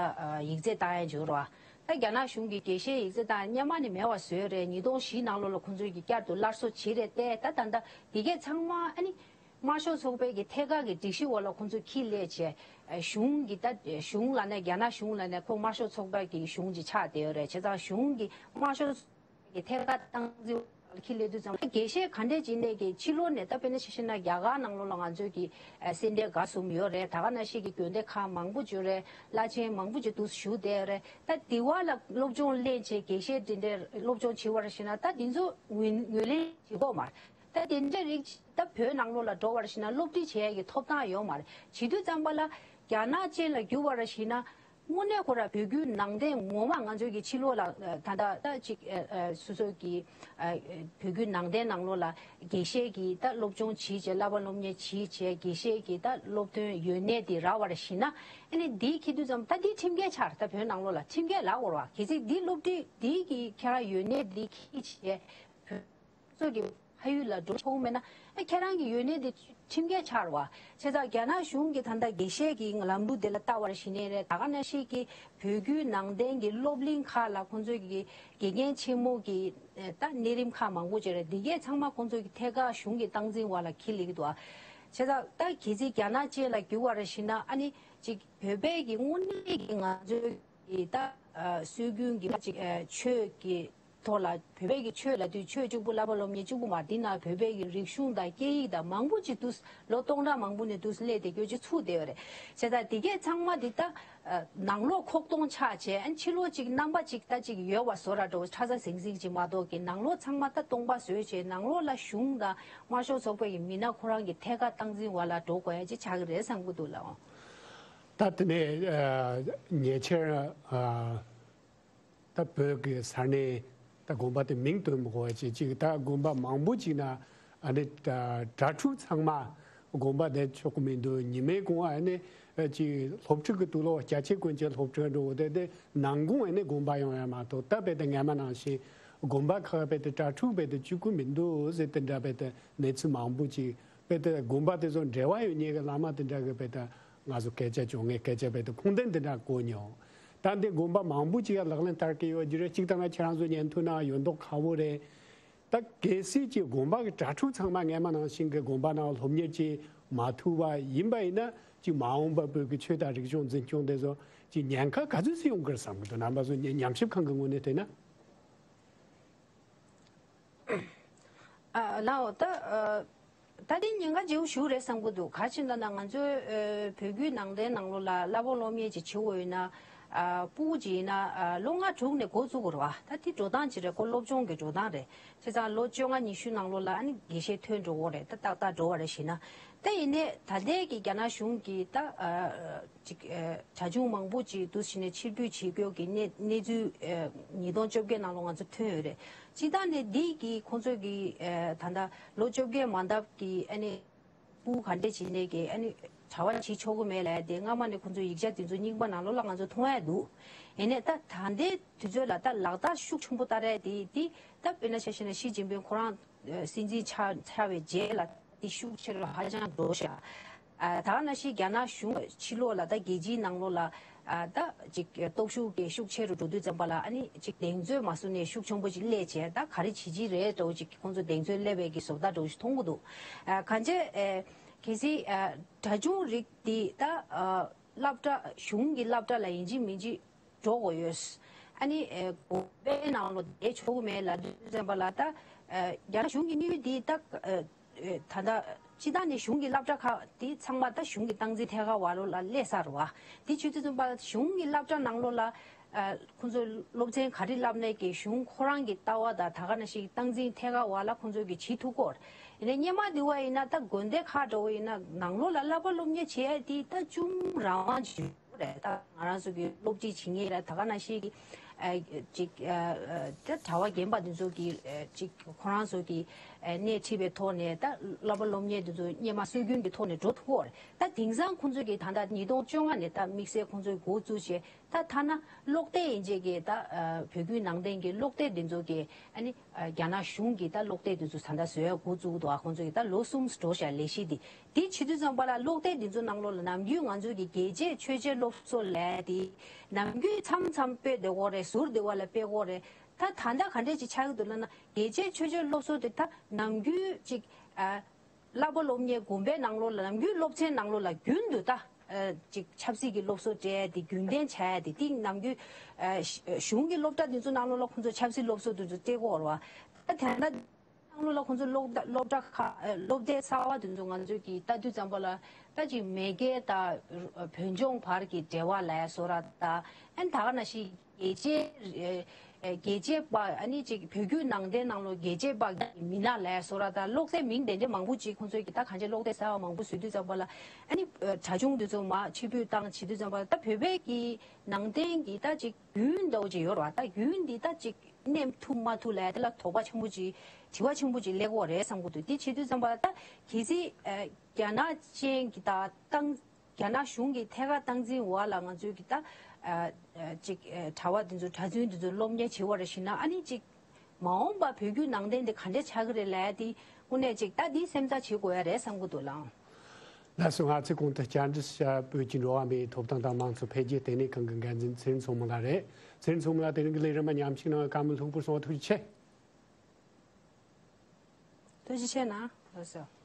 ཡིག་ཚད་བཏང་ཡ་འཇུག་རོགས། ད་རྒྱ་ནག་གཞུང་གིས་དགེ་བཤེས་ཡིག་ཚད་བཏང་སྔོན་མ་ནས་མེད་པ་བཟོས་རེད། ཉིས་སྟོང་བཞི་ནང་ལོགས་ལ་ཁོང་ཚོས་ཀྱི་བསྐྱར་དུ་སླར་གསོ་བྱས་རེད་དེ། ད་ད་ལྟ་དེ་གས་ཚང་མ་ཨ་ནི། དམར་ཤོག་ཚོགས་པའི་གི་ཐད་ཀར་གྱི་སྒྲིག་གཞི་འོག་ལ་ཁོང་ཚོ་ཁྱི་ལས་བྱས། གཞུང་གི་ད་གཞུང་ལ་ནས་རྒྱ་ནག་གཞུང་ལ་ནས་ཁོ་དམར་ཤོག་ཚོགས་པ་གི་གཞུང་ཅིག་ཆགས་བསྡད་ཡོད་རེད། བྱས་ཙང་གཞུང་གི་དམར་ཤོག་ཚོགས་པའི་གི་ཐད་ཀར་སྟངས་འཛིན་འོག་ལ་ཁྱི་ལས་དུས་ཙམ་དགེ་བཤེས་ག་འདྲས་ཅིག་ནས་ཀྱི་ཕྱི་ལོགས་ནས་ད་དཔེར་ན་ཆ་བཞག་ན་རྒྱ་གར་ནང་ལོགས་ལ་ང་ཚོས་ཀྱི་སེ་འབྲས་དགའ་གསུམ་ཡོད་རེད། ད་ག་ནང་བཞིན་གྱི་དགོན་སྡེ་ཁག་མང་པོ་ཅིག་ཡོད་རེད། བླ་ཆེན་མང་པོ་ཅིག་འདུག་བཞུགས་བསྡད་ཡོད་རེད། ད་དེ་བ་ལ་སློབ་སྦྱོང་ལེན་བྱས་དགེ་བཤེས་དེ་འདྲས་སློབ་སྦྱོང་བྱེད་པར་ཤེས་ན་ད་དེ་ཚོ་ངོས་ངོས་ལེན་བྱེད་དགོས་མ་རེད། ད་དེ་འདྲ་རིགས་ད་བོད་ནང་ལོགས་ལ་འགྲོ་བར་ཤེས་ན་སློབ་ཁྲིད་བྱེད་ཡ་གི་ཐོབ་ཐང་ཡོད་མ་རེད། བྱེད་དུས་ཙམ་པ་ལ་རྒྱ་ནག་ཅན་ལ་བསྒྱུར་བར་ཤེས་ན་དངོས་གནས་ཁོ་ར་བོད་བརྒྱུད་ནང་བསྟན་ངོ་མ་ང་ཚོའི་གི་ཕྱི་ལོགས་ལ་ད་ལྟ་ད་ཅིག་སོ་སོ་གི་བོད་བརྒྱུད་ནང་བསྟན་ནང་ལོགས་ལ་དགེ་བཤེས་ཀྱི་ད་སློབ་སྦྱོང་བྱེད་བྱས་བསླབ་པ་སློབ་གཉེར་བྱེད་བྱས་དགེ་བཤེས་ཀྱི་ད་སློབ་ཐོན་ཡོད་གནས་དེ་རག་པར་ཤེས་ན་ཨ་ནི་འདི་ཁྱེད་དུས་ཙམ་ད་འདི་ཁྲིམས་འགལ་ཆགས་རེད། ད་བོད་ནང་ལོགས་ལ་ཁྲིམས་འགལ་ལབ་དགོས་རེད་བ། གལ་སྲིད་འདི་སློབ་ཁྲིད་འདི་གི་ཁྱེད་རང་ཡོད་གནས་འདི་ཁྱེད་བྱས། སོ་གི་ཕ་ཡུལ་ལ་འགྲོ་ཆོག་མེད་ན་ཨ་ཁྱེད་རང་གི་ཡོད་གནས་དེ་ཁྲིམས་འགལ་ཆགས་རེད་བ། བྱས་ཙང་རྒྱ་ནག་གཞུང་གིས་ད་ལྟ་དགེ་བཤེས་ཀྱི་ལམ་ལུགས་དེ་ལ་ལྟ་བར་ཞིག་ནས་རེད། ད་ག་ནང་བཞིན་གྱི་བོད་བརྒྱུད་ནང་བསྟན་གྱི་སློབ་གླིང་ཁག་ལ་ཁོང་ཚོས་ཀྱི་དགེ་རྒན་ཆེན་མོ་གི་ད་གནས་རིམ་ཁག་མང་པོ་ཅིག་རེད། འདི་གས་ཚང་མ་ཁོང་ཚོས་ཀྱི་ཐད་ཀར་གཞུང་གི་སྟངས་འཛིན་འོག་ལ་འཁྱེར་སླེབས་ཀྱི་འདུག་བ། བྱས་ཙང་ད་གལ་སྲིད་རྒྱ་ནག་ཅན་ལ་བསྒྱུར་བ་རེད་ཞེ་ན། ཨ་ནི་ཅིག་བོད་པའི་གི་དངོས་གནས་ཀྱི་ང་ཚོའི་གི་ད་ཨ་སྲོལ་རྒྱུན་གྱི་ཅིག་ཨ་ཆོས་ཀྱི་ཐོག་ལ་བོད་པའི་གི་ཆོས་ལབ་དུས་ཆོས་གཅིག་པུ་བསླབ་པ་སློབ་གཉེར་གཅིག་པུ་མ་རེད། འདི་ན་བོད་པའི་གི་རིག་གཞུང་དང་སྐད་ཡིག་དང་མང་པོ་ཅིག་འདུག་ལོ་སྟོང་ཕྲག་མང་པོ་ནས་འདུག་སླེབས་ཏེ་སྐྱོ་ཅིག་ཚུགས་བསྡད་ཡོད་རེད། བྱས་ཙང་དེ་གས་ཚང་མ་འདི་ད་ཨ་ནང་ལོགས་ཁོག་སྟོང་ཆགས་བྱས། ཨ་ཕྱི་ལོགས་ཅིག་རྣམ་པ་ཅིག་ད་ཅིག་ཡོད་པ་བཟོ་ར་འགྲོ། ཁྲ་ཚ་ཟིང་ཟིང་ཅིག་མ་གཏོགས་ཀྱི་ནང་ལོགས་ཚང་མ་ད་སྟོང་པ་བཟོས་བྱས། ནང་ལོགས་ལ་གཞུང་དང་དམར་ཤོག་ཚོགས་པའི་གི་མི་སྣ་ཁོ་རང་གི་ཐད་ཀར་སྟངས་འཛིན་བ་ལ་འགྲོ་དགོས་ཡ་ཅིག་ཆགས་ཀྱི་རེད་བསམ་གྱི་འདུག་ལགས། ད་དེ་ནས་ཨ་ཉེ་ཆར་ཨ་ད་བོད་ཀྱི་ས་གནས་ད་དགོན་པ་དེ་མིང་བཏོན་མི་དགོས་པ་བྱས། ཅིག་ད་དགོན་པ་མང་པོ་ཅིག་ན་ཨ་ནི་ད་གྲྭ་ཕྲུག་ཚང་མ་དགོན་པ་བསྡད་ཆོག་གི་མི་འདུག་ཉི་མའི་གུང་ཨ་ནི་ཅིག་སློབ་ཕྲུག་གི་དུག་ལོག་རྒྱ་ཆེ་གོན་ཆེ་སློབ་ཕྲུག་འགྲོ་དེ་དེ་ནང་ཁུལ་ཨ་ནི་དགོན་པ་ཡོང་ཡ་མ་གཏོགས། ད་དཔེ་དེ་སྔ་མ་ནང་བཞིན་དགོན་པ་ཁག་དཔེ་དེ་གྲྭ་ཕྲུག་དཔེ་དེ་བཅུག་གི་མི་འདུག་ཟེར་དེ་འདྲ་དཔེ་དེ་གནས་ཚུལ་མང་པོ་ཅིག་དཔེ་དེ་དགོན་པ་དེ་ཚོ་འབྲེལ་བ་ཡོད་མཁན་གྱི་བླ་མ་དེ་འདྲ་གི་དཔེ་དེ་ང་ཚོ་སྐད་ཆ་བྱུང་ངས་སྐད་ཆ་དཔེ་དེ་ཁུངས་ལྡན་དེ་འདྲ་གོ་མྱོང་། ད་འདི་དགོན་པ་མང་པོ་ཅིག་ཡ་ལག་ལེན་བསྟར་གི་ཡོད་ཀྱི་རེད། གཅིག་ད་ང་ཁྱེད་རང་ཚོ་ཉན་ཐུབ་ན་ཡོད་མདོག་ཁ་པོ་རེད། ད་གལ་སྲིད་ཀྱི་དགོན་པ་གི་གྲྭ་ཕྲུག་ཚང་མ་སྔ་མ་ནང་བཞིན་གྱི་དགོན་པ་ནང་སློབ་གཉེར་བྱེད་མ་ཐུབ་པ་ཡིན་པ་ཡིན་ན། ཅིག་མ་འོངས་པ་བོད་ཀྱི་ཆོས་དང་རིག་གཞུང་འཛིན་སྐྱོང་དེ་ཚོ་ཅིག་ཉེན་ཁ་ག་ཚོད་ཙམ་ཡོང་གི་རེད་བསམ་གྱི་འདུག་རྣམ་པ་ཚོ་ཉམས་ཞིབ་ཁང་གི་ངོས་ནས་བལྟས་ན། ཨ་ལའོ་ད་ཨ་ད་དེ་ཉེན་ཁ་ལྗིད་པོ་ཞེ་པོ་རེད་བསམ་གྱི་འདུག་ག་རེ་ཡིན་ལབ་ན་ང་ཚོའི་ཨ་བོད་བརྒྱུད་ནང་བསྟན་ནང་ལོགས་ལ་བསླབ་པ་སློབ་གཉེར་ཅིག་བྱེད་དགོས་ཡོད་ན། ཨ་སྤུ་གུ་ཅིག་ཡིན་ན་ཨ་ལོ་ལྔ་དྲུག་ནས་འགོ་བཙུགས་དགོས་རེད་བ། ད་དེ་འགྲོ་སྟངས་ཅིག་རེད། ཁོ་སློབ་སྦྱོང་གི་འགྲོ་སྟངས་རེད། བྱས་ཙང་ལོ་བཅོ་ལྔ་ཉི་ཤུ་ནང་ལོགས་ལ་ཨ་ནི་དགེ་བཤེས་ཐོན་འགྲོ་གི་རེད། ད་ཏག་ཏག་འགྲོ་བ་རེད་ཞེ་ན། ད་ཡིན་ནའི་ད་ལྟའི་གི་རྒྱ་ནག་གཞུང་གིས་ད་ཨ་ཅིག་ཨ་གྲྭ་ཆུང་མང་པོ་ཅིག་འདུག་བྱས་ནས་ཕྱིར་འབུད་བྱེད་སྐྱོར་གྱི་གནས་གནས་ཚུལ་ཨ་ཉིས་སྟོང་བཅོ་བརྒྱད་ནང་ལོགས་ང་ཚོ་ཐོན་ཡོད་རེད། སྤྱིར་བཏང་ནས་འདི་གི་ཁོང་ཚོ་གི་ཨ་ད་ལྟ་ལོ་བཅོ་བརྒྱད་མ་འདབ་ཀྱི་ཨ་ནི་སྤུ་གུ་ག་འདྲས་བྱས་ནས་ཀྱི་ཨ་ནི་གྲྭ་པ་བྱེད་ཆོག་གི་མེད་ལབ་ཡ་དེ་སྔ་མ་ནས་ཁོང་ཚོའི་ཡིག་ཆ་དེ་ཚོ་རྙིང་པ་ནང་ལོགས་ལ་ང་ཚོ་མཐོང་ཡ་འདུག་ཡིན་ནའི་ད་ད་ལྟའི་དུས་ཚོད་ལ་ད་ལག་བསྟར་ཤུགས་ཆེན་པོ་བསྟར་ཡ་དེ་དེ་ད་དཔེར་ན་ཆ་བཞག་ན་ཞི་ཅིན་ཕིང་ཁོ་རང་ཨ་སྲིད་འཛིན་ཆགས་ཆགས་པའི་རྗེས་ལ་དེ་ཤུགས་ཆེ་རུ་ཧ་ཅང་འགྲོ་ཤག་ཨ་ད་ག་ནང་བཞིན་རྒྱ་ནག་གཞུང་ཕྱི་ལོགས་ལ་ད་རྒྱལ་སྤྱིའི་ནང་ལོགས་ལ་ཨ་ད་ཅིག་སྟོབས་ཤུགས་ཀྱི་ཤུགས་ཆེ་རུ་འགྲོ་དུས་ཙམ་པ་ལ་ཨ་ནི་ཅིག་གདེང་ཚོད་མ་བཟུང་ནས་ཤུགས་ཆེན་པོ་ཅིག་སླེབས་བྱས། ད་ག་རེ་བྱེད་ཀྱི་རེད་འདྲ་བོ་ཅིག་ཁོང་ཚོ་གདེང་ཚོད་སླེབས་པའི་གི་བཟོ་ལྟ་འདྲ་བོ་ཞིག་མཐོང་གི་འདུག་ཨ་གང་ཅི་ཨ་གལ་སྲིད་ཨ་གྲྭ་ཆུང་རིགས་འདི་ད་ཨ་སློབ་གྲྭ་གཞུང་གི་སློབ་གྲྭ་ལ་ཡིན་གཅིག་མིན་གཅིག་འགྲོ་དགོས་ཡོད། ཨ་ནི་ཨེ་དགོན་པའི་ནང་ལོགས་བསྡད་ཆོག་གི་མེད་ལབ་དུས་ཙམ་པ་ལ་ད་ཨེ་རྒྱ་ནག་གཞུང་གི་དམིགས་ཡུལ་འདི་ད་ཨེ་ཨེ་ད་ལྟ་སྤྱིར་བཏང་ནས་གཞུང་གི་སློབ་གྲྭ་ཁག་འདི་ཚང་མ་ད་གཞུང་གི་སྟངས་འཛིན་ཐད་ཀར་འོག་ལོགས་ལ་སླེབས་ཚར་བ། དེ་བྱེད་དུས་ཙམ་པ་ལ་གཞུང་གི་སློབ་གྲྭ་ནང་ལོགས་ལ་ཨེ་ཁོང་ཚོས་སློབ་ཚན་ག་རེ་བསླབ་ནའི་གི་གཞུང་ཁོ་རང་གི་ལྟ་བ་དང་ད་ག་ནང་བཞིན་སྟངས་འཛིན་ཐད་ཀར་འོག་ལ་ཁོང་ཚོས་གི་བྱེད་ཐུབ་ཀྱི་ཡོད་རེད། ཡིན་ནའི་སྔོན་མ་དེ་བ་ཡིན་ན་ད་དགོན་སྡེ་ཁག་འདྲ་བོ་ཡིན་ན་ནང་ལོགས་ལ་བསླབ་པ་སློབ་གཉེར་བྱེད་ཡ་དེ་ད་ཅུང་རང་དབང་ཅིག་རེད། ད་ང་རང་ཚོ་གི་སློབ་ཁྲིད་བྱེད་མཁན་ར་ད་ག་ནང་བཞིན་གྱི་ཨ་ཅིག་ཨ་ཨ་ད་གྲྭ་པ་རྒན་པ་འདི་ཚོ་གི་ཨ་ཅིག་ཁོ་རང་ཚོ་གི་ཨ་སྣེ་ཁྲིད་པའི་ཐོག་ནས་ད་བསླབ་པ་སློབ་གཉེར་འདི་ཚོ་སྔོན་མ་སྲོལ་རྒྱུན་གྱི་ཐོག་ནས་འགྲོ་ཐུབ་ཀྱི་ཡོད་རེད། ད་དེང་སང་ཁོང་ཚོ་གི་ད་ལྟ་ཉིས་སྟོང་བཅོ་ལྔ་ནས་ད་དམིགས་བསལ་ཁོང་ཚོའི་འགོ་བཙུགས་བྱས། ད་ཐ་ན་ཀློག་དེབ་ཡིན་བྱས་ཀྱི་ད་ཨ་བོད་བརྒྱུད་ནང་བསྟན་གྱི་ཀློག་དེབ་འདི་ཚོ་གི་ཨ་ནི་ཨ་རྒྱ་ནག་གཞུང་གིས་ད་ཀློག་དེབ་དེ་ཚོ་ད་ལྟ་བཟོ་ཡ་འགོ་བཙུགས་འདུག་ཨ་ཁོང་ཚོ་གིས་ད་ལོ་གསུམ་འགྲོ་བཞག་ལས་གཞི་འདི། དེ་བྱེད་དུས་ཙམ་པ་ལ་ཀློག་དེབ་འདི་ཚོ་ནང་ལོགས་ལ་ནམ་རྒྱུན་ང་ཚོ་གི་རྒྱལ་གཅེས་ཆོས་གཅེས་སློབ་གསོ་ལབ་ཡ་དེ་ནམ་རྒྱུན་མཚམས་མཚམས་སྤེལ་བསྡད་ཀྱི་ཡོད་རེད། ཟུར་བདེ་བ་ལ་སྤེལ་ཀྱི་ཡོད་རེད། ད་ད་ལྟ་ག་འདྲས་ཅིག་ཆགས་ཀྱི་འདུག་ལབ་ན། རྒྱལ་གཅེས་ཆོས་གཅེས་སློབ་གསོ་དེ་ད་ནམ་རྒྱུན་ཅིག་ཨ་བསླབ་པ་སློབ་གཉེར་དགོན་པའི་ནང་ལོགས་ལ་ནམ་རྒྱུན་སློབ་ཚན་ནང་ལོགས་ལ་རྒྱུན་དུ་ད་ཨ་ཅིག་ཆབ་སྲིད་ཀྱི་སློབ་གསོ་སྤྲད་ཡ་དེ་རྒྱུན་ལྡན་བྱ་ཡ་དེ་དེ་ནམ་རྒྱུན་ཨ་གཞུང་གི་སློབ་གྲྭ་དེ་ཚོ་ནང་ལོགས་ལ་ཁོང་ཚོ་ཆབ་སྲིད་སློབ་གསོ་དེ་ཚོ་སྤྲད་ཀྱི་ཡོད་རེད་བ། ད་དེ་འདྲ་ནང་ལོགས་ལ་ཁོང་ཚོ་སློབ་གྲྭ་སློབ་གྲྭ་ཁག་ཨ་སློབ་དེབ་གསར་བ་དེ་ཚོ་ང་ཚོས་ཀྱིས་ལྟ་དུས་ཙམ་པ་ལ་ད་ཅིག་མེས་རྒྱལ་དང་བོད་ལྗོངས་བར་གྱི་འབྲེལ་བ་ལབ་ཡ་བཟོ་འདྲ་དང་། ཨ་ནི་ད་ག་ནང་བཞིན་རྒྱལ་གཅེས་ཨ་རྒྱལ་གཅེས་པ་ཨ་ནི་ཅིག་བོད་བརྒྱུད་ནང་བསྟན་ནང་ལོགས་རྒྱལ་གཅེས་པ་གི་མི་སྣ་ལབ་ཡ་བཟོ་འདྲ་དང་། ཀློག་དེབ་མིང་དེ་འདྲ་མང་པོ་ཅིག་ཁོང་ཚོས་ཀྱིས་ད་གང་ཅི་ཀློག་དེབ་གསར་བ་མང་པོ་བཟོ་དུས་ཙམ་པ་ལ་ཨ་ནི་ཨ་གྲྭ་ཆུང་དེ་ཚོ་མར་ཕྱིར་འབུད་བཏང་བྱེད་དུས་ཙམ་པ་ལ་ད་བོད་པའི་གི་ནང་བསྟན་གྱི་ད་ཅིག་རྒྱུན་འདྲ་བོ་ཅིག་ཡོད་རེད་བ། ད་རྒྱུན་འདི་ད་ཅིག་གནས་ཐུབ་མ་ཐུབ་ལབ་ཡ་དེ་ལ་དོགས་པ་ཆེན་པོ་ཅིག་དྲི་བ་ཆེན་པོ་ཅིག་སླེབས་ཀྱི་ཡོད་རེད་བསམ་གྱི་འདུག་དེ་བྱེད་དུས་ཙམ་པ་ལ་ད་གལ་སྲིད་ཨ་རྒྱ་ནག་ཅན་གྱི་ད་ཏང་རྒྱ་ནག་གཞུང་གི་ཐད་ཀར་སྟངས་འཛིན་འོག་ལ་ང་ཚོའི་གི་ད་ཨ་ཨ་ཅིག་ཨ་གྲྭ་པ་འདི་ཚོ་གྲྭ་བཙུན་འདི་ཚོ་སློབ་གཉེར་བྱེད་པ་རེད་ཞེ་ན། ཨ་ནི་ཅིག་མ་འོངས་པ་བོད་བརྒྱུད་ནང་བསྟན་འདི་ག་འདྲས་ཆགས་ཀྱི་རེད་ལབ་ཡ་དེ་དངོས་གནས་ཅིག་ད་འདི་སེམས་འཚབ་བྱེད་དགོས་ཡ་རེད་བསམ་གྱི་འདུག་ལགས། ལགས་སོ། ང་ཚོའི་གོང་དུ་བཅར་འདྲི་ཞུ་བ་བོད་ཀྱི་འགྲོ་བ་མིའི་ཐོབ་ཐང་དང་མང་གཙོ་འཕེལ་རྒྱས་ལྟེ་གནས་ཁང་གི་འགན་འཛིན་ཚེ་རིང་མཚོ་མོ་ལགས་རེད། ཚེ་རིང་མཚོ་མོ་ལགས་དེ་རིང་གི་ལས་རིམ་མཉམ་ཞུགས་གནང་བའི་བཀའ་མོལ་ལྷུག་པོར་གསུངས་པ་ཐུགས་རྗེ་ཆེ། ཐུགས་རྗེ་ཆེ་གནང་། ལགས་སོ།